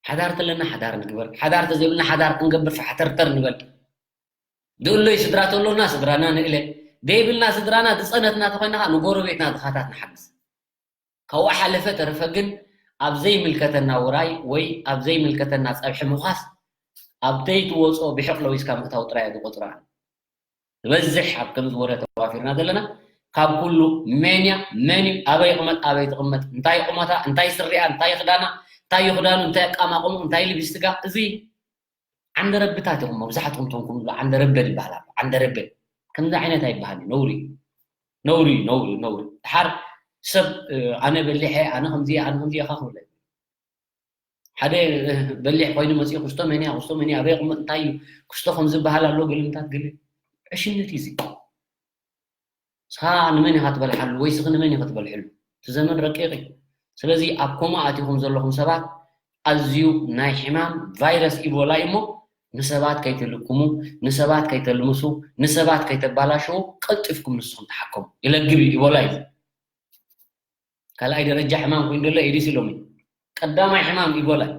ሓዳር ተለና ሓዳር ንግበር፣ ሓዳር ተዘይብልና ሓዳር ክንገብር ፋሕተርተር ንበል። ድእሎይ ስድራ ተሎና ስድራና ንእለ፣ ደይብልና ስድራና ዝጸነትና ተኾይና ኸዓ ንጎረቤትና ድኻታት ንሓግዝ። ካብኡ ሓለፈ ተረፈ ግን ኣብ ዘይምልከተና ውራይ ወይ ኣብ ዘይምልከተና ጸብሒ ምዃስ፣ ኣብ ዘይትወጾ ብሕቕ ለዊስካ ምእታው ጥራይ እየ ዝቆጽራ። ዝበዝሕ ኣብ ከምዚ ወረ ተዋፊርና ዘለና ካብ ኩሉ መን እያ፣ መን እዩ፣ ኣበይ ይቕመጥ፣ ኣበይ ትቕመጥ፣ እንታይ ቁመታ፣ እንታይ ስሪኣ፣ እንታይ ክዳና፣ እንታይ እዩ ክዳኑ፣ እንታይ ኣቃማቕሙ፣ እንታይ ሊፕስቲካ፣ እዚ ዓንደረብታት ኢኹም መብዛሕትኹም ቶም ክብሉ ዓንደረበ ይበሃል ኣሎ። ዓንደረበ ከምዚ ዓይነት ኣይበሃል እዩ። ነውሪ እዩ። ነውሪ እዩ፣ ነውሪ እዩ፣ ነውሪ። ድሓር ሰብ፣ እ፣ ኣነ በሊሐ፣ ኣነ ከምዚ እየ፣ ኣነ ከምዚ እየ ኢኻ ክብለ። ሓደ፣ እ፣ በሊሕ ኮይኑ መፂኡ ክስቶ መን እያ፣ ክስቶ መን እያ፣ ኣበይ ይቕመጥ፣ እንታይ እዩ፣ ክስቶ ከምዚ ዝበሃል ኣሎ፣ ግልምታት ግል ዕሽነት እዩ እዚ። ንስኻ ንመን ኢኻ ትበልሓሉ ወይ ስኺ ንመን ኢኺ ትበልሕሉ? እቲ ዘመን ረቂቕ እዩ። ስለዚ ኣብ ኮማ ኣቲኹም ዘለኹም ሰባት ኣዝዩ ናይ ሕማም ቫይረስ ኢቦላ እዩ እሞ ንሰባት ከይትልክሙ፣ ንሰባት ከይተልምሱ፣ ንሰባት ከይተባላሽዉ ቀልጢፍኩም ንስኹም ተሓከሙ። ይለግብ እዩ፣ ኢቦላ እዩ። ካልኣይ ደረጃ ሕማም ኮይኑ ዘሎ ኤዲስ ኢሎም እዩ። ቀዳማይ ሕማም ኢቦላ እዩ።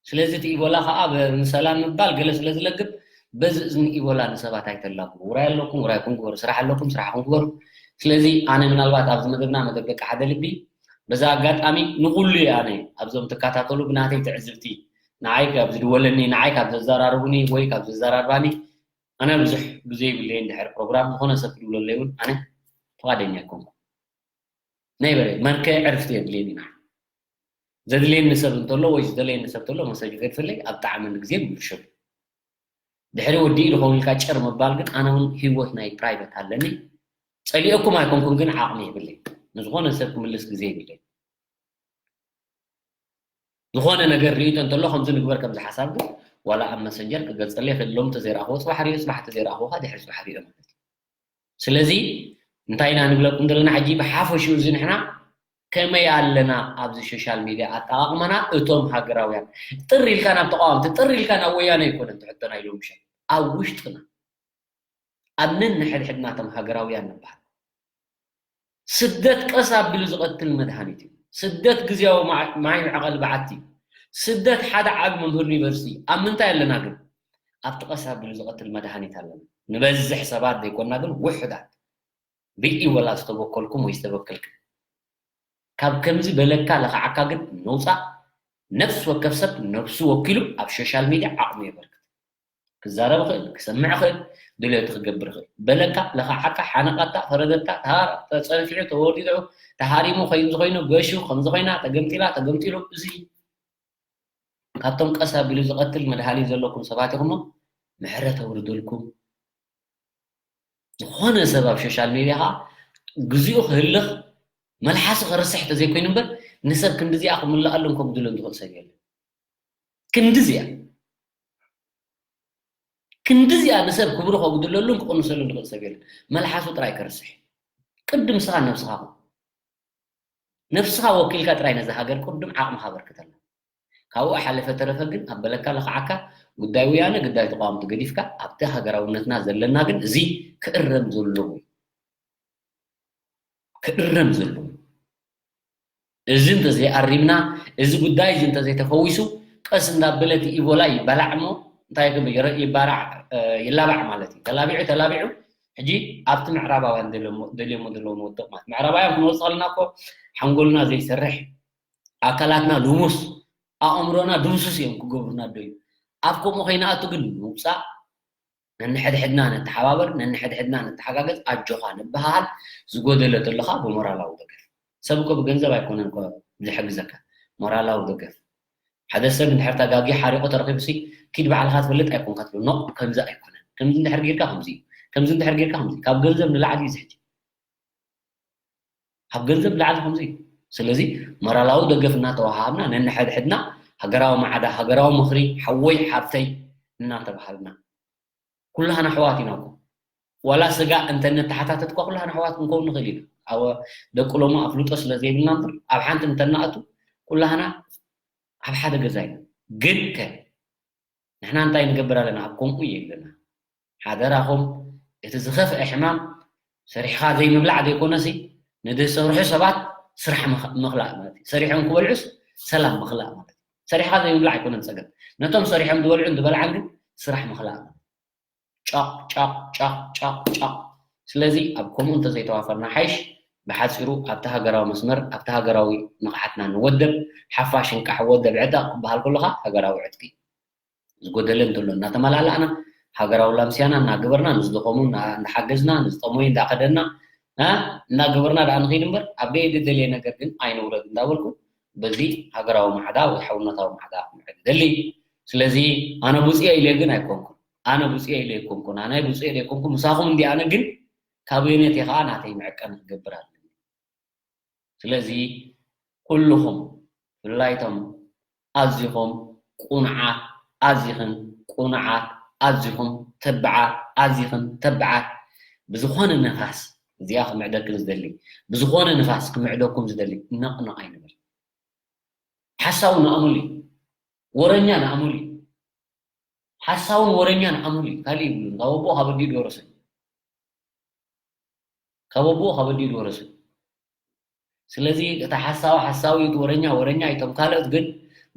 ስለዚ እቲ ኢቦላ ከዓ ብ-፣ ንሰላም ምባል ገለ ስለ ዝለግብ በዚ እዝኒ ኢቦላ ንሰባት ኣይተላግቡ። ውራይ ኣለኩም፣ ውራይኩም ግበሩ፣ ስራሕ ኣለኩም፣ ስራሕኩም ግበሩ። ስለዚ ኣነ ምናልባት ኣብዚ መደብና መደብ ደቂ ሓደ ልቢ በዛ ኣጋጣሚ ንኹሉ እየ ኣነ ኣብዞም ትከታተሉ ብናተይ ትዕዝብቲ ንዓይ ካብ ዝድወለኒ፣ ንዓይ ካብ ዘዘራርቡኒ ወይ ካብ ዘዘራርባኒ ኣነ ብዙሕ ግዜ ይብለይ እንድሕር ፕሮግራም ዝኾነ ሰብ ክድውለለይ እውን ኣነ ፍቓደኛ ኣይኮንኩ። ናይ በረ መርከ ዕርፍቲ የድልየኒ ኢና። ዘድልየኒ ሰብ እንተሎ ወይ ዝደለየኒ ሰብ እንተሎ መሰጅ ከድፍለይ ኣብ ጣዕመኒ ግዜ ምብሸሉ። ድሕሪ ወዲኡ ዝኸውን ኢልካ ጭር ምባል ግን ኣነ እውን ህይወት ናይ ፕራይቨት ኣለኒ። ጸሊኦኩም ኣይኮንኩን ግን ዓቕሚ የብለይ። ንዝኾነ ሰብ ክምልስ ግዜ የብለይ። ዝኾነ ነገር ርእይቶ እንተሎ ከምዚ ንግበር ከምዚ ሓሳብ ግን ዋላ ኣብ መሰንጀር ክገልጸለይ ይኽእል። ሎም ተዘይረኣኽዎ ጽባሕ ርእዮ፣ ጽባሕ ተዘይረኣኽዎ ከዓ ድሕሪ ጽባሕ ርእዮ ማለት እዩ። ስለዚ እንታይ ኢና ንብለኩም ዘለና ሕጂ ብሓፈሽኡ እዚ ንሕና ከመይ ኣለና ኣብዚ ሶሻል ሚድያ ኣጠቓቕማና እቶም ሃገራውያን ጥር ኢልካ ናብ ተቃወምቲ ጥር ኢልካ ናብ ወያነ ኣይኮነን ትሕቶና ኢሎም ምሸት ኣብ ውሽጥና ኣብ ነንሕድሕድና እቶም ሃገራውያን ንበሃል። ስደት ቀስ ኣቢሉ ዝቐትል መድሃኒት እዩ። ስደት ግዜያዊ ማይ መዕቐሊ በዓቲ እዩ። ስደት ሓደ ዓቢ መምህር ዩኒቨርሲቲ እዩ። ኣብ ምንታይ ኣለና ግን? ኣብቲ ቀስ ኣቢሉ ዝቐትል መድሃኒት ኣለና። ንበዝሕ ሰባት ዘይኮንና ግን ውሑዳት ብኢቦላ ዝተበከልኩም ወይ ዝተበከልክን ካብ ከምዚ በለካ ለኽዓካ ግን ንውፃእ። ነፍሲ ወከፍ ሰብ ነብሱ ወኪሉ ኣብ ሶሻል ሚድያ ዓቕሙ የበርክት። ክዛረብ ይኽእል፣ ክሰምዕ ይኽእል፣ ድልየቱ ክገብር ይኽእል። በለካ፣ ለኽዓካ፣ ሓነቐካ፣ ፈረደካ፣ ተሃ-፣ ተጸንፊዑ፣ ተወዲዑ፣ ተሃሪሙ፣ ከምዚ ኮይኑ፣ ገሹ፣ ከምዚ ኮይና፣ ተገምጢላ፣ ተገምጢሉ፣ እዚ ካብቶም ቀስ ኣቢሉ ዝቐትል መድሃኒት ዘለኩም ሰባት ኢኹም እሞ ምሕረት ኣውርደልኩም። ዝኾነ ሰብ ኣብ ሶሻል ሚድያ ኸዓ ግዚኡ ክህልኽ መልሓሱ ክርስሕ ተዘይኮይኑ እምበር ንሰብ ክንድዚኣ ክምልኣሉን ከጉድሎን ዝኽእል ሰብ የለን። ክንድዚኣ ክንድዚኣ ንሰብ ክብሩ ከጉድለሉን ክቕንሰሉን ዝኽእል ሰብ የለን። መልሓሱ ጥራይ ከርስሕ። ቅድም ንስኻ ነብስኻ ኩን። ነብስኻ ወኪልካ ጥራይ ነዛ ሃገር ቅድም ዓቕምኻ ኣበርክተላ። ካብኡ ሓለፈ ተረፈ ግን ኣብ በለካ ለኽዓካ ጉዳይ ወያነ፣ ጉዳይ ተቃወምቲ ገዲፍካ ኣብቲ ሃገራውነትና ዘለና ግን እዚ ክእረም ዘለዎ እዩ። ክእረም ዘለዎ። እዚ እንተዘይኣሪምና፣ እዚ ጉዳይ እዚ እንተዘይተፈዊሱ፣ ቀስ እንዳበለ እቲ ኢቦላ ይባላዕ እሞ እንታይ ክብል ይረ-፣ ይባራዕ፣ እ፣ ይላባዕ ማለት እዩ። ተላቢዑ፣ ተላቢዑ፣ ሕጂ ኣብቲ ምዕራባውያን ደልዮሞ፣ ደልዮሞ ዘለዉ ንወድቕ ማለት። ምዕራባውያን ክንወጽእ ከለና እኮ ሓንጎልና ዘይሰርሕ፣ ኣካላትና ልሙስ፣ ኣእምሮና ድምሱስ እዮም ክገብሩና ደልዩ። ኣብ ከምኡ ከይንኣቱ ግን ምውጻእ፣ ነንሕድሕድና ንተሓባበር፣ ነንሕድሕድና ንተሓጋገዝ፣ ኣጆኻ ንበሃሃል፣ ዝጎደለ ተሎ ኸኣ ብሞራላዊ ደገፍ። ሰብ እኮ ብገንዘብ ኣይኮነን እኮ ዝሕግዘካ፣ ሞራላዊ ደገፍ። ሓደ ሰብ እንድሕር ተጋግዩ ሓሪቑ ተረኺቡሲ፣ ኪድ ባዕልኻ ትፈልጥ ኣይኮንካ ትብሎ። ኖ፣ ከምዚ ኣይኮነን። ከምዚ እንድሕር ጌርካ ከምዚ እዩ። ከምዚ እንድሕር ጌርካ ከምዚ እዩ። ካብ ገንዘብ ንላዕሊ እዩ እዚ ሕጂ። ካብ ገንዘብ ንላዕሊ ከምዚ እዩ። ስለዚ ሞራላዊ ደገፍ እናተወሃሃብና ነንሕድሕድና ሃገራዊ ማዕዳ፣ ሃገራዊ ምኽሪ፣ ሓወይ ሓብተይ እናተባሃልና ኩላህና ኣሕዋት ኢና እኮ። ዋላ ስጋ እንተነተሓታተት እኳ ኩላህና ኣሕዋት ክንከውን ንኽእል ኢና። ኣብ ደቂ ሎሚ ኣፍልጦ ስለ ዘይብልና እምበር፣ ኣብ ሓንቲ እንተንኣቱ ኩላህና ኣብ ሓደ ገዛ ኢና። ግን ከ ንሕና እንታይ ንገብር ኣለና? ኣብ ከምኡ የለና። ሓደራኹም፣ እቲ ዝኸፍአ ሕማም ሰሪሕኻ ዘይምብላዕ ዘይኮነሲ፣ ንዝሰርሑ ሰባት ስራሕ ምኽ-፣ ምኽላእ ማለት እዩ። ሰሪሖም ክበልዑስ ሰላም ምኽላእ ማለት እዩ። ሰሪሕኻ ዘይምብላዕ ኣይኮነን ጸገም። ነቶም ሰሪሖም ዝበልዑን ዝበልዓን ግን ስራሕ ምኽላእ ማለት እዩ። ጫቕ፣ ጫቕ፣ ጫቕ፣ ጫቕ፣ ጫቕ። ስለዚ ኣብ ከምኡ እንተዘይተዋፈርና ሓይሽ፣ ብሓጺሩ ኣብቲ ሃገራዊ መስመር፣ ኣብቲ ሃገራዊ ንቕሓትና ንወደብ፣ ሓፋሽ እንቃሕ ወደብ ዕጠቕ ክበሃል ከሎ ኸኣ ሃገራዊ ዕጥቂ እዩ። ዝጎደለ እንተሎ እናተመላላእና፣ ሃገራዊ ላምስያና እናገበርና፣ ንዝደኸሙ እና-፣ እንዳሓገዝና፣ ንዝጠመዩ እንዳኸደና፣ እ፣ እናገበርና ደኣ ንኸይድ እምበር፣ ኣብ ደየ ዝደልየ ነገር ግን ኣይንውረድ እንዳበልኩ፣ በዚ ሃገራዊ ማዕዳ ወይ ሓውነታዊ ማዕዳ ክምዕድ እደሊ። ስለዚ ኣነ ብፁዕ ኢለ ግን ኣይኮንኩን። ኣነ ብፁዕ ኢለ ኣይኮንኩን። ኣነ ብፁዕ ኢለ ኣይኮንኩን። ምሳኹም እንዲ ኣነ ግን ካብ የነቴ ኸዓ ናተይ መዕቀኒ ክገብር ኣለኒ። ስለዚ ኩልኹም ብፍላይ እቶም ኣዚኹም ቁኑዓት፣ ኣዚኽን ቁኑዓት፣ ኣዚኹም ተባዓት፣ ኣዚኽን ተባዓት፣ ብዝኾነ ንፋስ እዚኣ ክምዕደክን ዝደሊ፣ ብዝኾነ ንፋስ ክምዕደኩም ዝደሊ ነቕነቕ ኣይንበል። ሓሳዊ ንኣሙል እዩ። ወረኛ ንኣሙል እዩ። ሓሳውን ወረኛን ኣሙል እዩ። ካልእ ይብሉን። ካብ ኣቦኡ ካብ ኣዲኡ ዝወረሰ እዩ። ካብ ኣቦኡ ካብ ኣዲኡ ዝወረሰ እዩ። ስለዚ እቲ ሓሳዊ ሓሳዊ እዩ፣ እቲ ወረኛ ወረኛ እዩ። እቶም ካልኦት ግን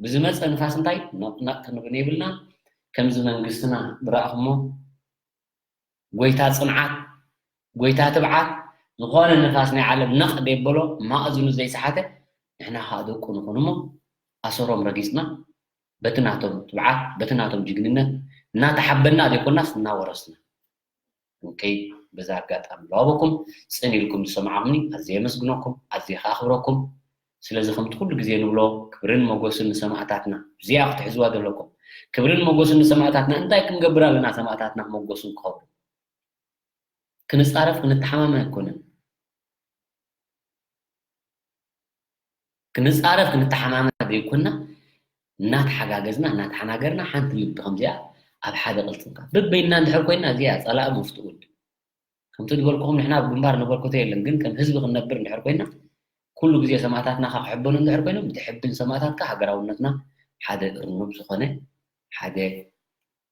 ብዝመፀ ንፋስ እንታይ ነቕነቕ ክንብል የብልና። ከምዚ መንግስትና ዝረኣኹሞ ጎይታ ጽንዓት፣ ጎይታ ትብዓት፣ ዝኾነ ንፋስ ናይ ዓለም ነቕ ደየበሎ፣ ማእዝኑ ዘይሰሓተ፣ ንሕና ኸኣ ደቁ ንኹን እሞ፣ ኣሰሮም ረጊጽና፣ በቲ ናቶም ትብዓት፣ በቲ ናቶም ጅግንነት፣ እናተሓበና ዘይኮናስ እናወረስና። እንከይ በዛ ኣጋጣሚ ለዋበኩም፣ ጽን ኢልኩም ዝሰማዕኹምኒ፣ ኣዝየ የመስግነኩም፣ ኣዝየ ኸኣ ኣኽብረኩም። ስለዚ ከምቲ ኩሉ ግዜ ንብሎ፣ ክብርን ሞጎስን ንሰማእታትና። እዚኣ ክትሕዝዋ ዘለኩም። ክብርን ሞጎስን ንሰማእታትና። እንታይ ክንገብር ኣለና ሰማእታትና ክመጎሱ ክኸብሩ? ክንጻረፍ ክንተሓማመ ኣይኮነን። ክንጻረፍ ክንተሓማመ ዘይኮንና፣ እናተሓጋገዝና፣ እናተሓናገርና፣ ሓንቲ ልቢ ከምዚኣ ኣብ ሓደ ቅልጽምካ። በበይንና እንድሕር ኮይንና፣ እዚኣ ጸላኢ መፍትኡ ውድ። ከምቲ ዝበልኩኹም ንሕና ኣብ ግንባር ነበርኩቶ የለን፣ ግን ከም ህዝቢ ክንነብር እንድሕር ኮይና፣ ኩሉ ግዜ ሰማእታትና ካብ ክሕበኑ እንድሕር ኮይኖም፣ እቲ ሕብን ሰማእታት ከኣ ሃገራውነትና ሓደ እርኑብ ዝኾነ፣ ሓደ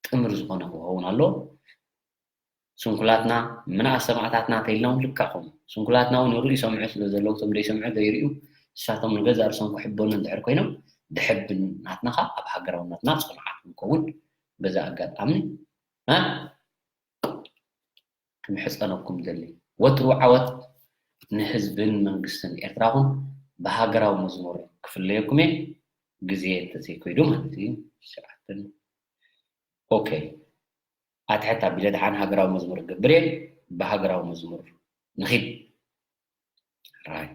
ጥምር ዝኾነ ክኸውን ኣለዎ። ስንኩላትና ምንኣስ ሰማእታትና ተይልና እውን ልክዕኹም። ስንኩላትና እውን ይርእዩ ይሰምዑ ስለ ዘለዉ፣ እቶም ዘይሰምዑ ዘይርእዩ፣ ንሳቶም ንገዛእ ርእሶም ክሕበኑ እንድሕር ኮይኖም፣ ድሕብን ናትና ከኣ ኣብ ሃገራውነትና ጽኑዓት ክንከውን በዚ ኣጋጣሚ፣ እ፣ ክምሕጸነኩም ደሊ። ወትሩ ዓወት ንህዝብን መንግስትን ኤርትራ። ኹን ብሃገራዊ መዝሙር ክፍለየኩም እየ፣ ግዜ እንተዘይከይዱ ማለት እዩ። ሸዓተን፣ ኦኬ፣ ኣትሕት ኣቢለ ደሓን ሃገራዊ መዝሙር ክገብር እየ። ብሃገራዊ መዝሙር ንኺድ። ራይ።